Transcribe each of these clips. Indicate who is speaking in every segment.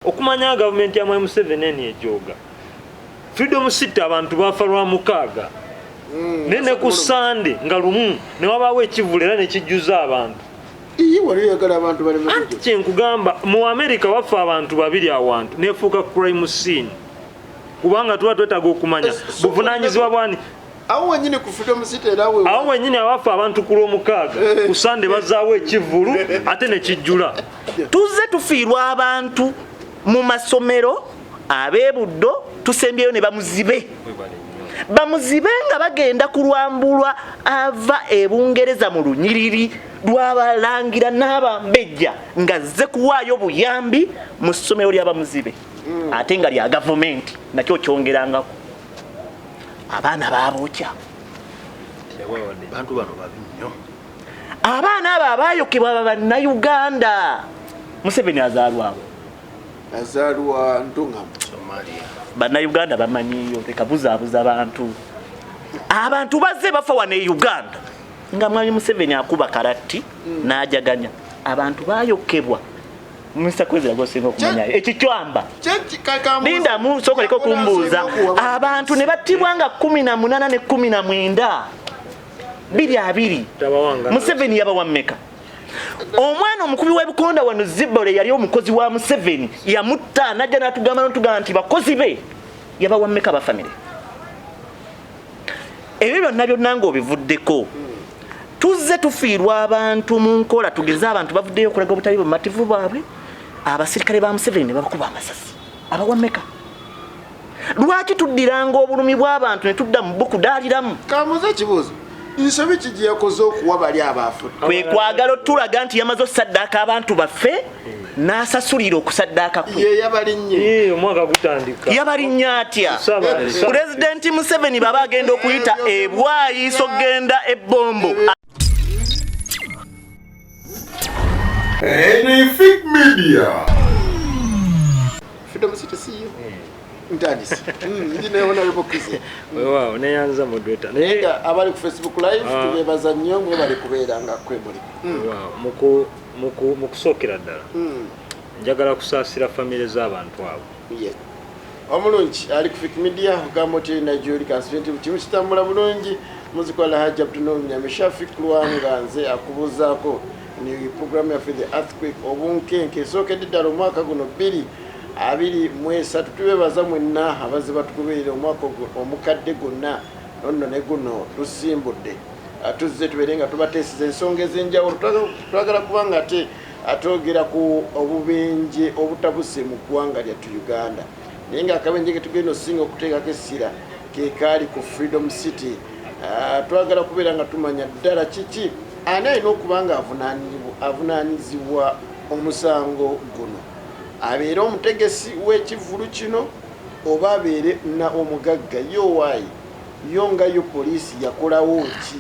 Speaker 1: Okumanya gavumenti ya Mwami Museveni eno ejooga. Freedom City abantu bafa lwa mukaaga. Naye ne ku Sande nga lumu ne wabaawo ekivvulu era ne kijjuza abantu.
Speaker 2: Iye wali oyagala abantu baleme
Speaker 1: Anti
Speaker 2: kujja.
Speaker 1: kye nkugamba mu America wafa abantu babiri awantu nefuuka crime scene. Kubanga tuba twetaaga okumanya buvunaanyizibwa bwani.
Speaker 2: Awo wenyini ku Freedom City era we.
Speaker 1: Awo wenyini awafa abantu ku lwomukaaga ku Sande bazaawo ekivvulu ate ne kijjula.
Speaker 3: Tuzze tufiirwa abantu mu masomero ab'ebuddo tusembyeyo ne bamuzibe. Bamuzibe nga bagenda kulwambulwa ava e Bungereza mu lunyiriri lw'abalangira n'abambejja ng'azze kuwaayo buyambi mu ssomero lya bamuzibe ate nga lya gavumenti nakyo kyongerangako. Abaana babookya.
Speaker 4: Bantu bano babi nnyo.
Speaker 3: Abaana abo abaayokebwa baba Bannayuganda. Museveni azaalwawo.
Speaker 2: Azaalwa Ntungamo.
Speaker 4: Somalia.
Speaker 3: Bannayuganda bamanyiyo, leka buzaabuza bantu. Abantu bazze bafa wano e Uganda nga Mwami Museveni akuba kalatti n'ajaganya. Abantu baayokebwa. Mr. Kwezera gw'osinga okumanyayo. Ekikyamba. Linda mu sooka leka okumbuuza. Abantu ne battibwa nga 18 ne 19. 2-2. Museveni yabawa mmeka? Omwana omukubi w'ebikonda wano Zibole yali omukozi wa Museveni yamutta n'ajja n'atugamba n'otugamba nti bakozi be yabawa mmeka ba famire. Ebyo byonna byonna ng'obivuddeko. Tuzze tufiirwa abantu mu nkola, tugeze abantu bavuddeyo okulaga obutali bumativu bwabwe, abasirikale ba Museveni ne babakuba amasasi. Abawa mmeka? Lwaki tuddiranga obulumi bw'abantu ne tudda mu bukudaaliramu?
Speaker 2: Kambuuze ekibuuzo. Nsobi ki gye yakoze okuwa bali abaafudde?
Speaker 3: Kwe kwagala otulaga nti yamaze osaddaaka abantu baffe n'asasulira okusaddaaka kwe.
Speaker 2: Ye yabalinnye.
Speaker 1: Ye, omwaka gutandika.
Speaker 3: Yabalinnye atya?
Speaker 1: Saba, saba.
Speaker 3: Pulezidenti Museveni baba agenda okuyita ebwayiso okugenda e Bombo.
Speaker 5: Anything Media.
Speaker 2: Freedom City see you. Ntandise. Ndi ne Honorable Chris.
Speaker 1: Weewaawo, neeyanza moderator. Naye
Speaker 2: Naye abali ku Facebook Live tubeebaza nnyo mwebale kubeera nga kwe muli.
Speaker 1: Weewaawo, mu kusookera ddala. Njagala kusaasira famire z'abantu abo.
Speaker 2: Ye. Omulungi ali ku Fik Media ogamba oti Nigeria kansibe kimu kitambula bulungi. Muzikola Hajji Abdunur Nyame Shafiq Lwanga nze akubuuzaako ni program yaffe The Earthquake obunkenke esookedde ddala omwaka guno bbiri abiri mu esatu. Tubeebaza mwenna abazze batugoberera omwaka omukadde gwonna nonno ne guno tusimbudde. Tuzze tubeere nga tubateeseza ensonga ez'enjawulo. Twagala kubanga ate atwogera ku obubenje obutabuse mu ggwanga lyattu Uganda, naye ng'akabenje ke tugenda osinga okuteekako essira ke kaali ku Freedom City. Twagala kubeera nga tumanya ddala kiki ani alina okuba nga avunaanyizibwa omusango guno, abeere omutegesi w'ekivvulu kino oba abeere na omugagga. Yo waayi yo nga yo poliisi yakolawo ki?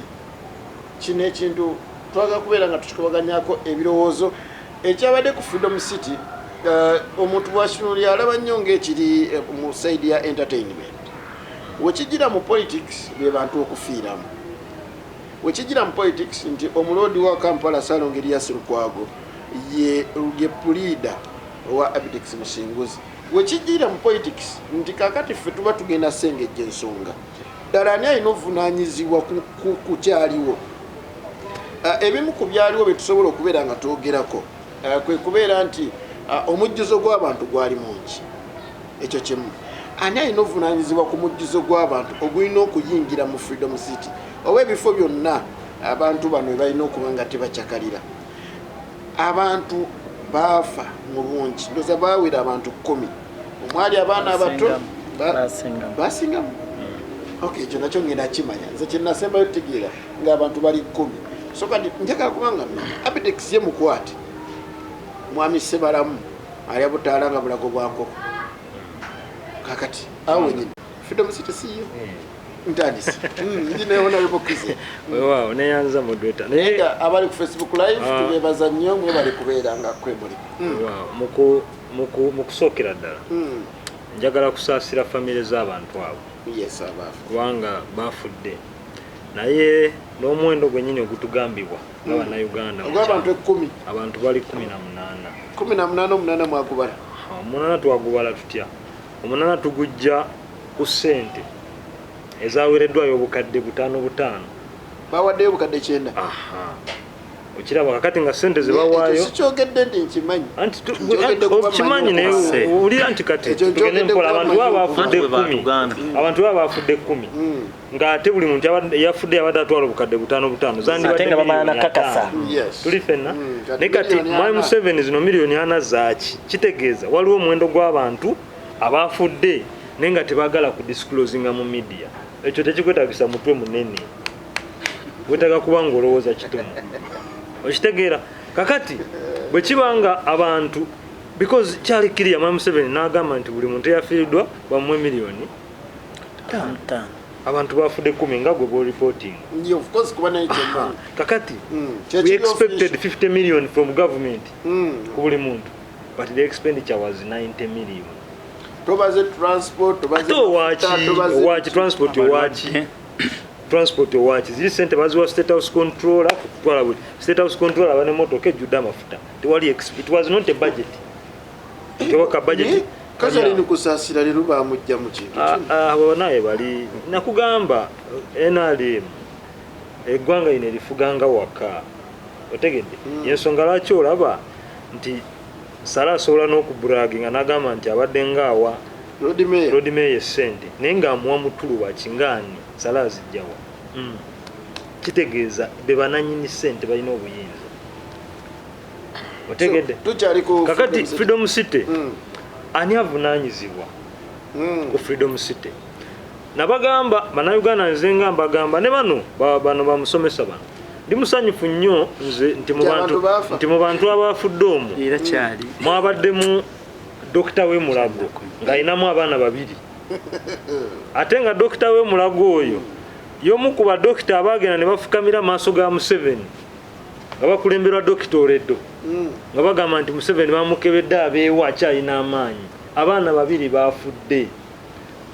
Speaker 2: Kino ekintu twagala kubeera nga tukikubaganyako ebirowoozo. Ekyabadde ku Freedom City, omuntu bw'akitunulira alaba nnyo ng'ekiri mu side ya entertainment. Wekijjira mu politics be bantu okufiiramu. Wekijjira mu politics nti omuloodi wa Kampala Ssalongo Erias Lukwago ye puliida owa Abitex Musinguzi. Wekijjira mu politics nti kaakati ffe tuba tugenda sengejja ensonga. Ddala ani alina obuvunaanyizibwa ku kyaliwo? Ebimu ku byaliwo bye tusobola okubeera nga twogerako, kwe kubeera nti omujjuzo gw'abantu gwali mungi. Ekyo kimu. Ani alina obuvunaanyizibwa ku mujjuzo gw'abantu ogulina okuyingira mu Freedom City oba ebifo byonna abantu bano we balina okuba nga tebacakalira? Abantu baafa mu bungi, ndowooza baawera abantu 10, omwali abaana abato
Speaker 3: Basingamu.
Speaker 2: basingamu. Okay, ekyo nakyo ngenda kimanya. Nze kye nasembayo tutegeera ng'abantu bali 10. So kati njagala kubanga Abitex ye mukwate Mwami Ssebalamu alya butaala nga bulago bwa nkoko. Kakati awo wenyini Freedom City si yo. Ntandise. Ndi ne Honorable Chris.
Speaker 1: Weewaawo, neeyanza moderator. Naye
Speaker 2: Naye abali ku Facebook Live tubeebaza nnyo mwebale kubeera nga kwe muli.
Speaker 1: Weewaawo, mu kusookera ddala. Njagala kusaasira famire z'abantu abo.
Speaker 2: Yes, abaafu.
Speaker 1: Kubanga baafudde. Naye n'omuwendo gwennyini ogutugambibwa nga Bannayuganda mu
Speaker 2: Ogw'abantu
Speaker 1: kyalo.
Speaker 2: 10.
Speaker 1: Abantu bali 18.
Speaker 2: 18 omunaana mwagubala.
Speaker 1: Omunaana twagubala tutya? Omunaana tugujja ku ssente ezaweereddwayo obukadde butaano butaano.
Speaker 2: Bawaddeyo obukadde 90.
Speaker 1: Okiraba kakati nga ssente zebawaayo
Speaker 2: sikyogedde nti nkimanyi.
Speaker 1: Anti okimanyi naye owulira nti kati tugende mpola, abantu baba bafudde 10, abantu baba bafudde 10 ng'ate buli muntu yafudde yabadde atwala obukadde butaano butaano, zandibadde miliyoni 5. Tuli ffenna naye kati Mwami Museveni zino miliyoni 4 zaaki? Kitegeeza waliwo omuwendo gw'abantu abafudde naye nga tebaagala ku disclosinga mu media. Ekyo tekikwetagisa mutwe munene, wetaaga kuba ng'olowooza kitono. Okitegeera? Kakati bwe kiba nga abantu, because kyali kiriya, Mwami Museveni n'agamba nti buli muntu eyafiiriddwa bamuwe miliyoni 5. Abantu bafudde 10 nga gwe bw'oripootinga. Kakati we expected 50 million from government ku buli muntu, but the expenditure was 90 million.
Speaker 2: Tobaze transport, tobaze
Speaker 1: owaki transport, owaki transport, owaki ziri sente baziwa State House controller kutwala buli State House controller bane motoka ejjudde amafuta. Tewali, it was not a budget. Tewaka budget.
Speaker 2: Kazali nikusaasira leero bamujja mu kintu.
Speaker 1: Abo naye bali nakugamba NRM eggwanga lino erifuganga waka. Otegedde? Yensonga lwaki olaba nti Sala asobola n'okuburaginga n'agamba nti abadde ng'awa Lord Mayor ssente naye ng'amuwa mutuluba kingaani Sala azijjawa. Kitegeeza be banannyini ssente balina obuyinza. Otegedde? Kakati Freedom City ani avunaanyizibwa ku Freedom City? Nabagamba bannayuganda, nze nga mbagamba ne bano bano bamusomesa bano, ndi musanyufu nnyo nze nti mu bantu abafudde omwo mwabaddemu Dokita w'e Mulago ng'alinamu abaana 2, ate nga Dokita w'e Mulago oyo y'omu ku badokita abaagenda ne bafukamira maaso ga Museveni nga bakulemberwa Dokita Oredo, nga bagamba nti Museveni bamukebedde abeewo akyalina amaanyi. Abaana 2 bafudde.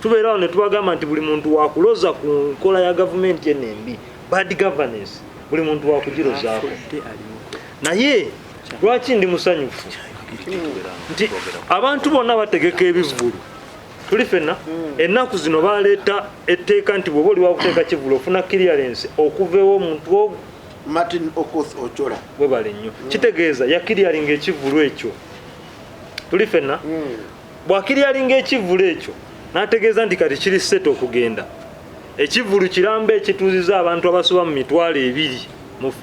Speaker 1: Tubeera awo ne tubagamba nti buli muntu wakuloza ku nkola ya gavumenti eno embi, bad governance, buli muntu wakugirozaako. Naye lwaki ndi musanyufu nti abantu bonna bategeka ebivvulu? Tuli ffenna ennaku zino baleeta etteeka nti bw'oba oli wakuteeka kivvulu ofuna clearance okuva ew'omuntu ogwo.
Speaker 2: Martin Okoth Ochola.
Speaker 1: Webale nnyo. Kitegeeza yakiryalinga ekivvulu ekyo. Tuli ffenna bw'akiryalinga ekivvulu ekyo n'ategeeza nti kati kiri set okugenda. Ekivvulu kiramba ekituuziza abantu abasoba mu 20,000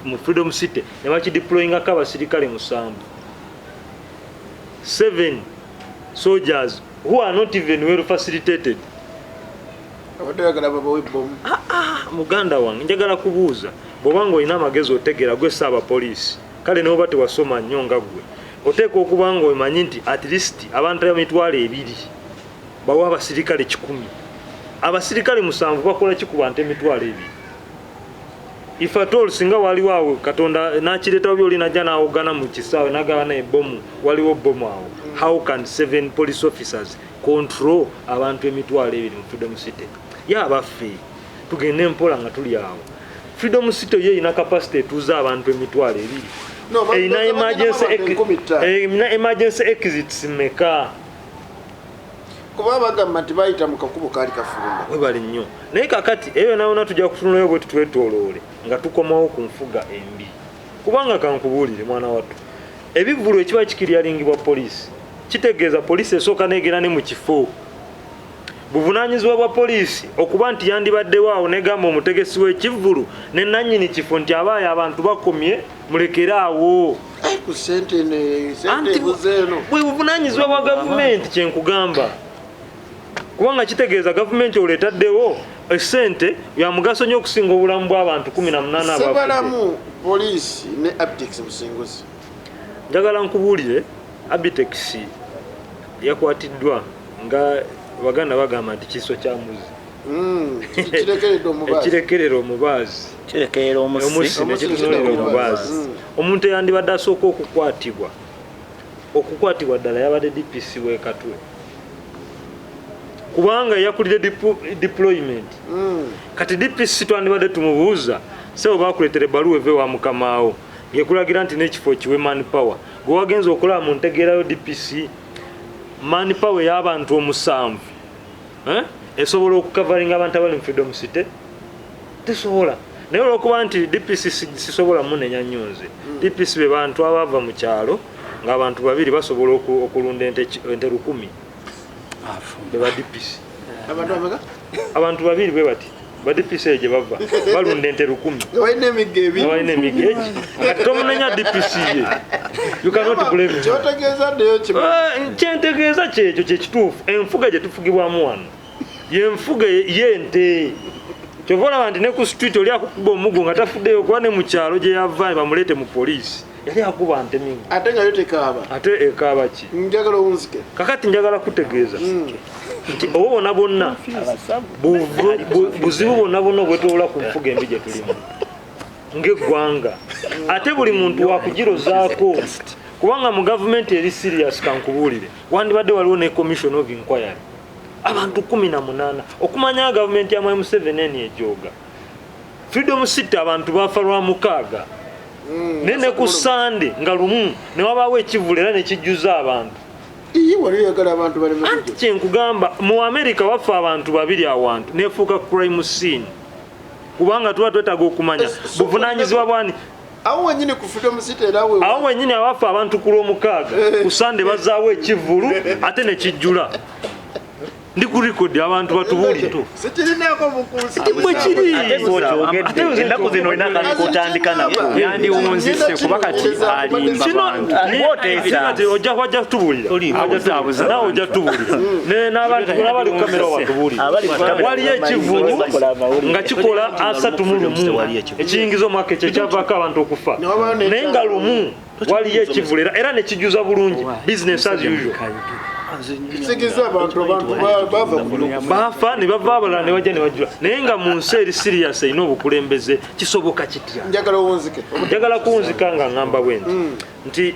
Speaker 1: mu Freedom City ne bakideployingako abasirikale 7. 7 soldiers who are not even well facilitated.
Speaker 2: Abadde oyagala babawe bomu.
Speaker 1: Muganda wange njagala kubuuza, bw'oba ng'olina amagezi otegeera gwe ssaabapoliisi, kale n'oba tewasoma nnyo nga ggwe, oteekwa okuba ng'omanyi nti at least abantu 20,000 bawa abasirikale 100. Abasirikale 7 bakola ki ku bantu 20,000? If at all singa waliwo awo Katonda n'akireetawo by'oli najja n'awogana mu kisaawe n'agabana ebbomu, waliwo bbomu awo. How can 7 police officers control abantu 20,000 mu Freedom City? Ye abaffe tugende mpola nga tuli awo. Freedom City ye erina capacity etuuza abantu 20,000. Erina emergency exits meka?
Speaker 2: Kuba bagamba nti bayita mu kakubo kaali kafuluma.
Speaker 1: Webale nnyo. Naye kakati eyo naona tujja kutunulayo bwe tutwetooloole nga tukomawo ku nfuga embi. Kubanga kankubuulire mwana wattu, ebivvulu ekiba kikiryalingibwa poliisi kitegeeza poliisi esooka n'egenda ne mu kifo. Buvunaanyizibwa bwa poliisi okuba nti yandibaddewo awo n'egamba omutegesi w'ekivvulu ne nannyini kifo nti abaayo abantu bakomye mulekere awo.
Speaker 2: Ku ssente sente ebuze eno.
Speaker 1: Bwe buvunaanyizibwa bwa gavumenti kye nkugamba. Kubanga kitegeeza gavumenti olwo etaddewo essente ya mugaso nnyo okusinga obulamu bw'abantu 18 abafudde.
Speaker 2: Sebalamu poliisi ne Abitex Musinguzi.
Speaker 1: Njagala nkubuulire, Abitex yakwatiddwa nga Baganda bagamba nti kiso kya muzi.
Speaker 2: Kirekeredde omubaazi.
Speaker 1: Ekirekerera omubaazi.
Speaker 3: Kirekerera omusi.
Speaker 1: Omusi ne kitunuulira omubaazi. Omuntu eyandibadde asooka okukwatibwa ddala yabadde DPC w'e Katwe. Kubanga yakulidde deployment. Kati DPC twandibadde tumubuuza, ssebo baakuleetera ebbaluwa eva ewa mukamaawo ng'ekulagira nti n'ekifo kiwe manpower. Gwe wagenze okulaba mu ntegeerayo DPC, Manpower ey'abantu 7, eh? Esobola okucoveringa abantu abali mu Freedom City? Tesobola. Naye olwokuba nti DPC sisobola munenya nnyo nze. DPC be bantu abava mu kyalo ng'abantu 2 basobola okulunda ente 1000. Be ba DPC.
Speaker 2: Abantu bameka?
Speaker 1: Abantu 2 bwe bati. Ba DPC eyo gye bava balunda ente 1000.
Speaker 2: Nga balina emiggo ebiri.
Speaker 1: Nga balina emiggo egi. Kati tomunenya DPC ye. You cannot blame him.
Speaker 2: Kyotegeeza ddeyo kimu.
Speaker 1: Kyentegeeza kyekyo kye kituufu. Enfuga gye tufugibwamu wano yenfuga y'ente. Kyova olaba nti ne ku street oli akukuba omugo nga tafuddeyo, kuba ne mu kyalo gye yava bamuleete mu poliisi yali akuba nte mingi.
Speaker 2: Ate nga yo tekaaba.
Speaker 1: Ate ekaaba ki?
Speaker 2: Njagala owunzike.
Speaker 1: Kakati njagala kutegeeza nti obwo bwonna bwonna buzibu bwonna bwonna obwetoola ku nfuga embi gye tulimu ng'eggwanga. Ate buli muntu wakugirozaako, kubanga mu gavumenti eri serious, kankubuulire, wandibadde waliwo ne commission of inquiry abantu 18 okumanya gavumenti ya Mwami Museveni eni ejooga. Freedom City abantu bafa lwa 6, naye ne ku Sande nga lumu ne wabaawo ekivvulu era ne kijjuza abantu.
Speaker 2: Iyi wali oyagala abantu baleme
Speaker 1: Anti
Speaker 2: kujja.
Speaker 1: kye nkugamba, mu America wafa abantu 2 awantu nefuuka crime scene, kubanga tuba twetaaga okumanya buvunaanyizibwa bwani.
Speaker 2: Awo wennyini ku Freedom City era we
Speaker 1: Awo wennyini awafa abantu ku lwomukaaga, ku Sande bazzaawo ekivvulu ate ne kijjula. Ndi ku record abantu batubuulire.
Speaker 2: Sikirinaako bukuusa.
Speaker 1: Bwe kiri.
Speaker 3: Ate gw'okyogedde,
Speaker 1: Ate nze
Speaker 3: ennaku zino olina akantu k'otandika nako.
Speaker 6: Yandiwunzise kuba kati alimba
Speaker 1: Kino,
Speaker 6: bantu.
Speaker 3: Bw'oteesa.
Speaker 1: kati wajja kutubuulira.
Speaker 6: Abuzaabuza.
Speaker 1: Naawe ojja kutubuulira. N'abantu abali ku kamera batubuulire.
Speaker 3: Abali ku kamera
Speaker 1: Waliyo ekivvulu
Speaker 3: bakola amawulire.
Speaker 1: nga kikola 31 ekiyingiza omwaka ekyo ekyavaako abantu okufa.
Speaker 2: Ne wabaawo
Speaker 1: Naye nga lumu waliyo ekivvulu era ne kijjuza bulungi. Business as usual.
Speaker 2: Kitegeeza abantu bava ku bino.
Speaker 1: Baafa ne bava abalala ne bajja ne bajjula. Naye nga mu nsi eri serious erina obukulembeze kisoboka kitya?
Speaker 2: Njagala owunzike.
Speaker 1: Njagala kuwunzika nga ngamba bwe nti. Nti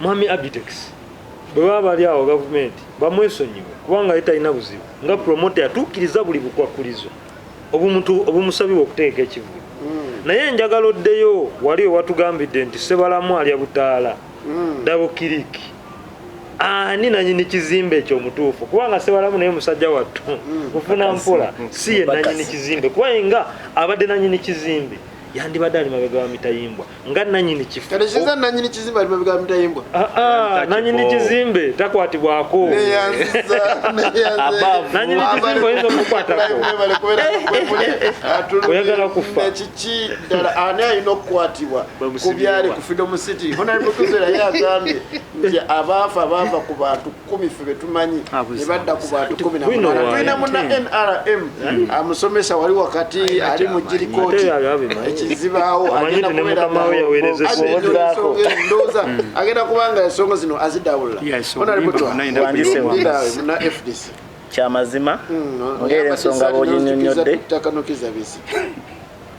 Speaker 1: Mwami Abitex bwe baba bali awo gavumenti bamwesonyiwe kubanga ye talina buzibu nga promoter yatuukiriza buli bukwakkulizo obumusabibwa okuteeka ekivvulu. Naye njagala oddeyo wali we watugambidde nti Ssebalamu alya butaala, Double Click. Ani nannyini kizimbe ekyo omutuufu? Kubanga Ssebalamu naye musajja wattu mufuna mpola, si ye nannyini kizimbe, kuba ye nga abadde nannyini kizimbe yandibadde ali mabega wa mitayimbwa nga nannyini kifo.
Speaker 2: Kati kiza nannyini kizimbe ali mabega wa mitayimbwa?
Speaker 1: Nannyini kizimbe takwatibwako.
Speaker 2: Neyanziza, neyanziza.
Speaker 3: Above.
Speaker 1: Nannyini kizimbe oyinza okukwatako.
Speaker 2: Mwebale kubeera ku
Speaker 1: Oyagala kufa.
Speaker 2: Nekiki ddala ani alina okukwatibwa ku byali ku Freedom City? Honorable Kuzera ye agambye nti abaafa baava ku bantu 10 ffe be tumanyi ne badda ku bantu 18. Tulina munna NRM amusomesa wali wakati ali mu Girikooti.
Speaker 1: Ate yali abimanyi.
Speaker 2: Ekizibaawo
Speaker 1: Amanyi
Speaker 2: agenda
Speaker 1: nti ne
Speaker 2: kubeera
Speaker 1: mukama we yaweereza
Speaker 2: Agenda
Speaker 3: essimu.
Speaker 2: ndowooza agenda kubanga ensonga zino azidawulula.
Speaker 6: Yes,
Speaker 2: Honorable
Speaker 6: oluyimba
Speaker 2: Twa,
Speaker 6: lwonna alina
Speaker 3: Wandise
Speaker 6: kuyimba.
Speaker 2: Ndira munna FDC.
Speaker 3: Kyamazima, ng'era ensonga bw'oginnyonnyodde.
Speaker 2: Takanukiza bisi.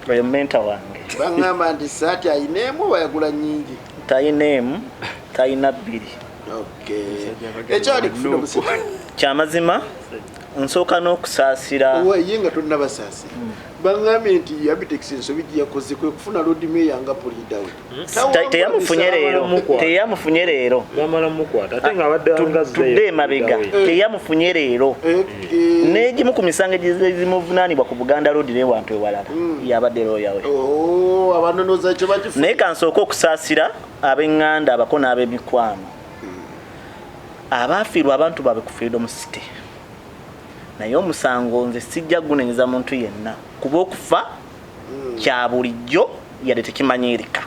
Speaker 3: Oyo mentor wange.
Speaker 2: Baŋŋamba nti saati ayina emu oba yagula nnyingi?
Speaker 3: Talina emu, talina bbiri.
Speaker 2: Okay. Ekyali ku Freedom City.
Speaker 3: Kyamazima, nsooka n'okusaasira.
Speaker 2: Owa, ye nga tonnabasaasira. Baŋŋambye nti Abitex ensobi gye yakoze kwe kufuna Lord Mayor nga puliida we.
Speaker 3: Teyamufunye leero.
Speaker 1: Mukwata.
Speaker 3: Teyamufunye leero.
Speaker 1: Bamala mukwata ate ng'abadde angazzeeyo.
Speaker 3: Tudde emabega. Teyamufunye leero. N'egimu ku misango egimuvunaanibwa ku Buganda Road n'ewantu ewalala yabadde lawyer we.
Speaker 2: Oh, abanonoza ekyo bakifu.
Speaker 3: Naye kansooke okusaasira ab'eŋŋanda, abako n'ab'emikwano abaafiirwa abantu baabwe ku Freedom City. Naye omusango nze sijja gunenyeza muntu yenna, kuba okufa kya bulijjo yadde tekimanyiirika.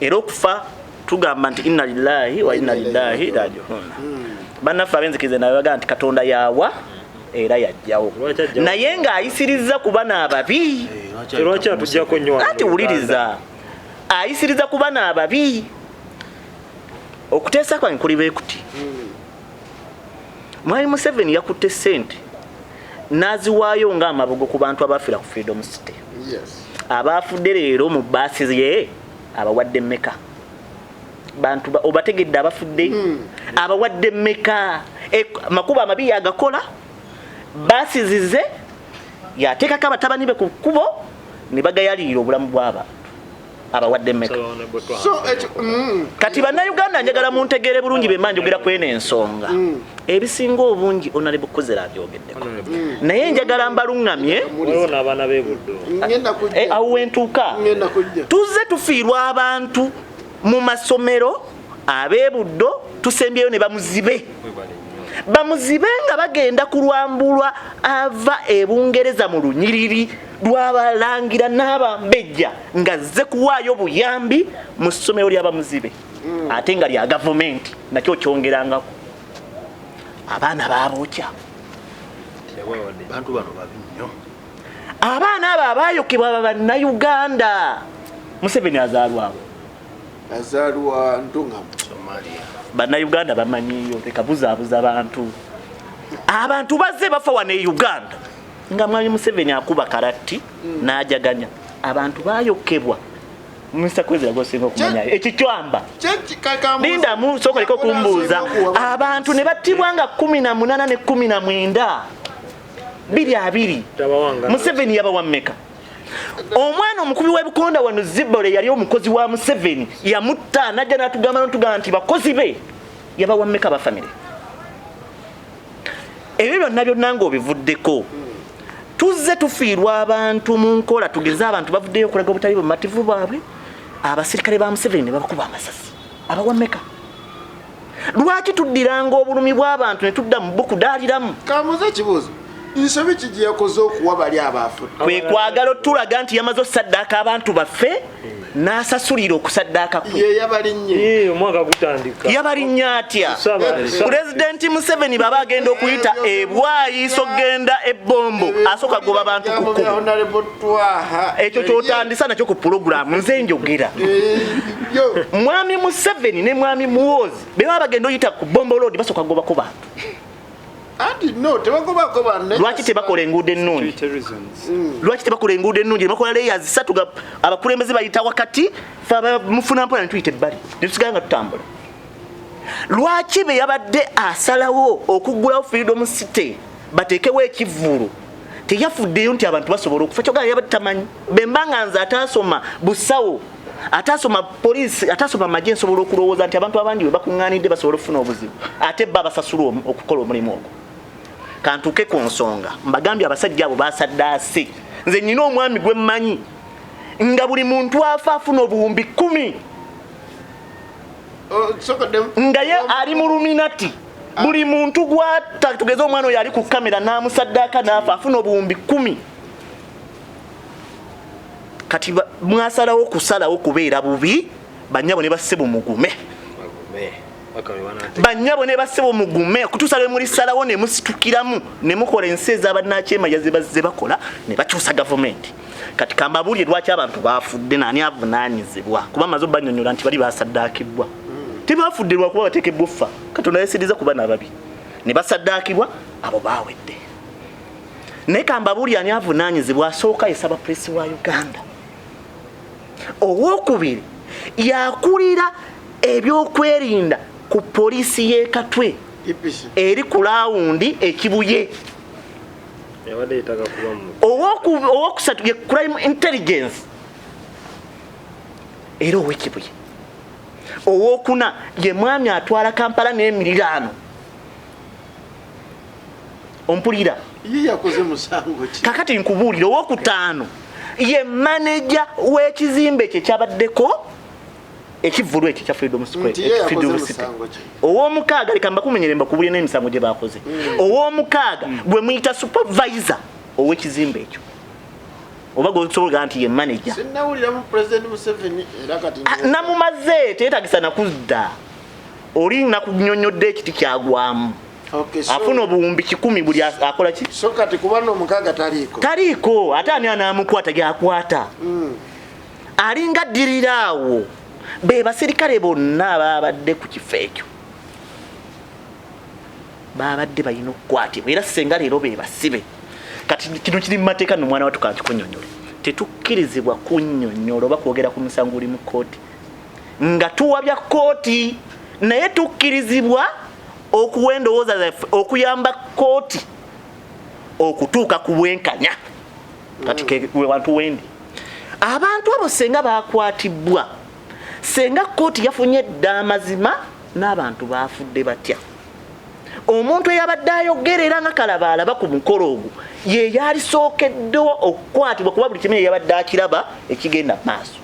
Speaker 3: Era okufa tugamba nti inna lillahi wa inna ilaihi raji'un. Bannaffe ab'enzikiriza nabo bagamba nti Katonda yawa era yajjawo.
Speaker 1: Lwaki ajjawo?
Speaker 3: Naye ng'ayisiriza ku bano ababi.
Speaker 1: Lwaki atuggyako nnyo wano
Speaker 3: Anti
Speaker 1: mu
Speaker 3: wuliriza, ayisiriza ku bano ababi. Okuteesa kwange kuli bwe kuti. Mwami Museveni yakutte ssente n'aziwaayo ng'amabugo ku bantu abafiira ku Freedom City. Abaafudde leero mu bbaasi ye abawadde mmeka? Bantu obategedde abafudde? Abawadde mmeka? Amakubo amabi yagakola, bbaasi zize yateekako abatabani be ku kkubo ne bagayalirira obulamu bw'abantu. Abawadde mmeka? Kati bannayuganda njagala muntegeere bulungi bemba njogera kweno ensonga. Ebisinga obungi Honorable Kozera abyogeddeko, naye njagala mbaluŋŋamye.
Speaker 1: Waliwo n'abaana b'ebuddo.
Speaker 2: Ngenda kujja.
Speaker 3: Awo wentuuka.
Speaker 2: Ngenda kujja.
Speaker 3: Tuzze tufiirwa abantu mu masomero ab'ebuddo, tusembyeyo ne bamuzibe. Bamuzibe nga bagenda kulwambulwa ava e Bungereza mu lunyiriri lw'abalangira n'abambejja nga zze kuwaayo buyambi mu ssomero ly'abamuzibe, ate nga lya gavumenti, nakyo kyongerangako abaana babookya.
Speaker 4: Bantu bano babi nnyo.
Speaker 3: Abaana abo abaayokebwa bannayuganda. Museveni azaalwawo?
Speaker 2: Azaalwa Ntungamo.
Speaker 4: Somalia.
Speaker 3: Bannayuganda bamanyiyo, leka buzaabuza bantu. Abantu bazze bafa wano e Uganda nga mwami Museveni akuba kalatti n'ajaganya. Abantu bayokebwa. Mr. Kwezera gwosinga okumanyayo ekikyamba. Linda, sooka leka okumbuuza. Abantu ne battibwa nga 18 ne 19 220.
Speaker 1: Tabawanga.
Speaker 3: Museveni yabawa mmeka? Omwana omukubi w'ebikonda wano Zibole yali omukozi wa Museveni, yamutta najja n'atugamba n'otugamba nti bakozi be. Yabawa mmeka ba famire? Ebyo byonna byonna ng'obivuddeko, tuzze tufiirwa abantu mu nkola. Tugeze abantu bavuddeyo okulaga obutali bumativu bwabwe, abasirikale ba Museveni ne babakuba amasasi. Abawa mmeka? Lwaki tuddiranga obulumi bw'abantu ne tudda mu bukudaaliramu?
Speaker 2: Kambuze ekibuuzo, nsobi ki gye yakoze okuwa bali abaafudde?
Speaker 3: Kwe kwagala otulaga nti yamaze osaddaaka abantu baffe n'asasulira okusaddaaka kwe.
Speaker 2: Ye yabalinnye.
Speaker 1: Omwaka gutandika.
Speaker 3: Yabalinnya atya? Pulezidenti Museveni baba agenda okuyita ebwayiisa okugenda ebbombo, asooka goba bantu ku kkubo.
Speaker 2: Honorable Twaha.
Speaker 3: Ekyo kyotandisa nakyo ku pulogulaamu nze njogera.
Speaker 2: Yo.
Speaker 3: Mwami Museveni ne mwami Muwozi be baba bagenda oyita ku Bombo Road, basooka gobako bantu.
Speaker 2: Anti no, tebagobako banne.
Speaker 3: Lwaki tebakola enguudo ennungi?
Speaker 6: Security reasons.
Speaker 3: Lwaki tebakola enguudo ennungi? Bakola layers ssatu ga abakulembeze bayita wakati, fe mufuna mpola ne tuyita ebbali ne tusigala nga tutambula. Lwaki be yabadde asalawo okuggulawo Freedom City bateekewo ekivvulu teyafuddeyo nti abantu basobola okufa? Kyogala yabadde tamanyi. Bemba nga nze ataasoma busawo, ataasoma poliisi, ataasoma magye, nsobola okulowooza nti abantu abangi bwe bakuŋŋaanidde basobola okufuna obuzibu, ate ba basasula okukola omulimu ogwo. Kantuuke ku nsonga. Mbagambye abasajja abo basaddaase. Nze nnina omwami gwe mmanyi nga buli muntu afa afuna 10,000.
Speaker 2: Oh, sokodde.
Speaker 3: Nga ye ali mu luminati, buli muntu gw'atta, tugeze omwana oyo ali ku kamera n'amusaddaaka n'afa, afuna 10,000. Kati mwasalawo kusalawo kubeera bubi. Bannyabo ne bassebo, mugume. Bannyabo ne bassebo, mugume okutuusa lwe mulisalawo ne musitukiramu ne mukola ensi ez'abannakyemaya ze bazze bakola ne bakyusa gavumenti. Kati kambabuulire lwaki abantu bafudde, naani avunaanyizibwa, kuba maze obbannyonnyola nti bali basaddaakibwa. Tebafudde lwakuba bateekebbwa offa. Katonda yasiriza ku bana ababi ne basaddaakibwa, abo baawedde. Naye kambabuulire ani avunaanyizibwa. Asooka ye ssabapuleesi wa Uganda. Owokubiri yakulira ebyokwerinda ku poliisi y'e Katwe
Speaker 2: EPC.
Speaker 3: eri ku laawundi ekibuye.
Speaker 1: Yabadde yetaaga kuba mu
Speaker 3: Owokusatu ye crime intelligence era owekibuye. Owokuna ye mwami atwala Kampala n'emiriraano. Ompulira?
Speaker 2: Ye yakoze musango ki?
Speaker 3: Kakati nkubuulira, owokutaano ye maneja w'ekizimbe ekyo ekyabaddeko ekivvulu ekyo ekya Freedom Square,
Speaker 2: Nti ye yakoze
Speaker 3: Freedom City.
Speaker 2: musango ki?
Speaker 3: Ow'omukaaga, leka mbakumenyere mbakubulire n'emisango gye bakoze. Ow'omukaaga gwe muyita supervisor ow'ekizimbe ekyo, oba gwesobola nti ye manager.
Speaker 2: Sinnawuliramu President Museveni era kati.
Speaker 3: Ah, namumaze, teetagisa nakudda oli nakunyonyodde ekiti kyagwamu.
Speaker 2: Okay, so,
Speaker 3: Afuna 100,000 buli akola ki?
Speaker 2: So kati kuba n'omukaaga taliiko.
Speaker 3: Taliiko. Ate ani anaamukwata? Gyakwata alinga addirira awo. Be basirikale bonna ababadde ku kifo ekyo babadde balina okukwatibwa, era senga leero be basibe. Kati kino kiri mu mateeka nno, mwana wattu, kankikunyonyole. Tetukkirizibwa kunnyonnyola oba kwogera ku musango oli mu kkooti nga tuwabya kkooti, naye tukkirizibwa okuwa endowooza zaffe okuyamba kkooti okutuuka ku bwenkanya. Kati we wantu wendi. Abantu abo senga bakwatibwa, senga kkooti yafunye dda amazima n'abantu bafudde batya? Omuntu eyabadde ayogerera nga kalabaalaba ku mukolo ogwo ye yalisookeddewo okukwatibwa, kuba buli kimu yeyabadde akiraba ekigenda maaso.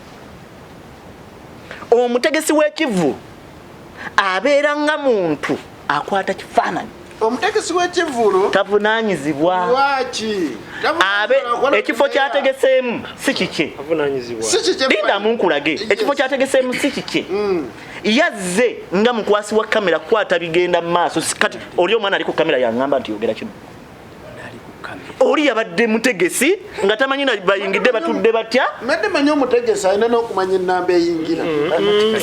Speaker 3: Omutegesi w'ekivvulu abeera nga muntu akwata kifaananyi.
Speaker 2: Omutegesi w'ekivvulu
Speaker 3: tavunaanyizibwa.
Speaker 2: Lwaki?
Speaker 3: Ekifo kyategeseemu si kikye. Linda munkulage. Ekifo kyategeseemu si kikye. Yazze nga mukwasi wa kamera kukwata bigenda mu maaso. Kati oli omwana ali ku kamera yaŋŋamba nti yogera kino. Oli yabadde mutegesi nga tamanyi na bayingidde batudde batya.
Speaker 2: Mbadde manyi omutegesi alina n'okumanya ennamba eyingira.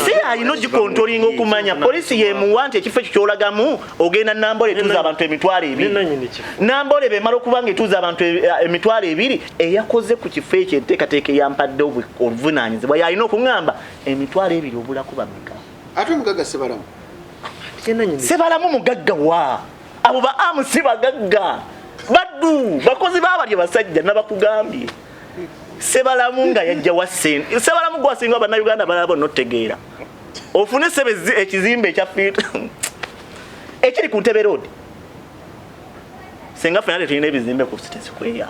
Speaker 3: Si alina ogikontolinga okumanya. Poliisi yemuwa nti ekifo ekyo ky'olagamu ogenda Nambole etuuza abantu 20,000. Nambole bemala okuba nga etuuza abantu 20,000, eyakoze ku kifo ekyo enteekateeka eyampadde obuvunaanyizibwa yalina okuŋŋamba 20,000 obulako bameka.
Speaker 2: Ate omugagga Sebalamu?
Speaker 3: Sebalamu mugagga wa? Abo ba amu si bagagga, baddu bakozi b'abalya basajja nabakugambye. Sebalamu nga yajja wa ssente. Sebalamu gwasinga bannayuganda balala bonna otegeera. Ofune ssebe ekizimbe ekya ekiri ku Ntebe Road. Senga ffenna tetulina ebizimbe ku City Square.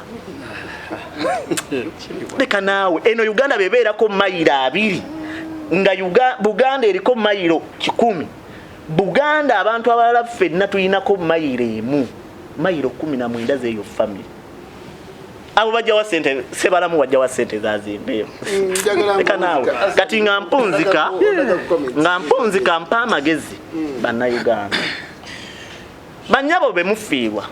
Speaker 3: Leka naawe, eno Uganda bebeerako mayiro 2 nga Buganda eriko mayiro 100. Buganda abantu abalala ffenna tulinako mayiro 1, mayiro 19 z'eyo family. Abo bajja wa ssente, Sebalamu wajja wa ssente zazimbeewo. Leka naawe. Kati nga mpunzika mpa amagezi bannayuganda. Bannyabo be mufiirwa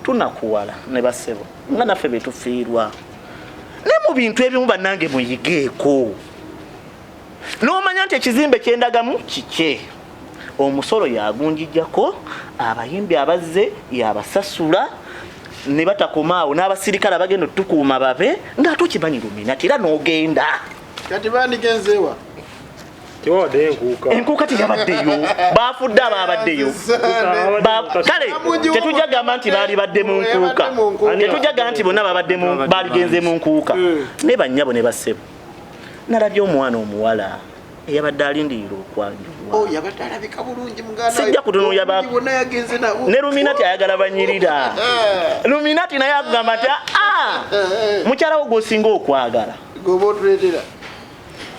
Speaker 3: tunakuwala ne bassebo nga naffe be tufiirwa. Ne mu bintu ebimu bannange muyigeeko. N'omanya nti ekizimbe kyendagamu kikye. Omusolo yagunjijjako, abayimbi abazze yabasasula, ne batakomaawo n'abasirikale abagenda otukuuma babe ng'ate okimanyi Luminati era n'ogenda.
Speaker 2: Kati bandigenzeewa?
Speaker 1: Tewawaddeyo enkuuka.
Speaker 3: Enkuuka teyabaddeyo. Baafudde abaabaddeyo. Kale tetujja gamba nti baalibadde mu nkuuka. Tetujja gamba nti bonna babadde mu, baaligenze mu nkuuka. Ne bannyabo ne bassebo. Nalabye omwana omuwala eyabadde alindirira okwanjulwa.
Speaker 2: Oh, yabadde alabika bulungi muganda.
Speaker 3: Sijja kutunuulira ba-
Speaker 2: Obulungi bwonna yagenze nabwo.
Speaker 3: Ne Luminati ayagala banyirira. Luminati naye agamba nti, mukyala wo gw'osinga okwagala.
Speaker 2: Gwoba otuleetera.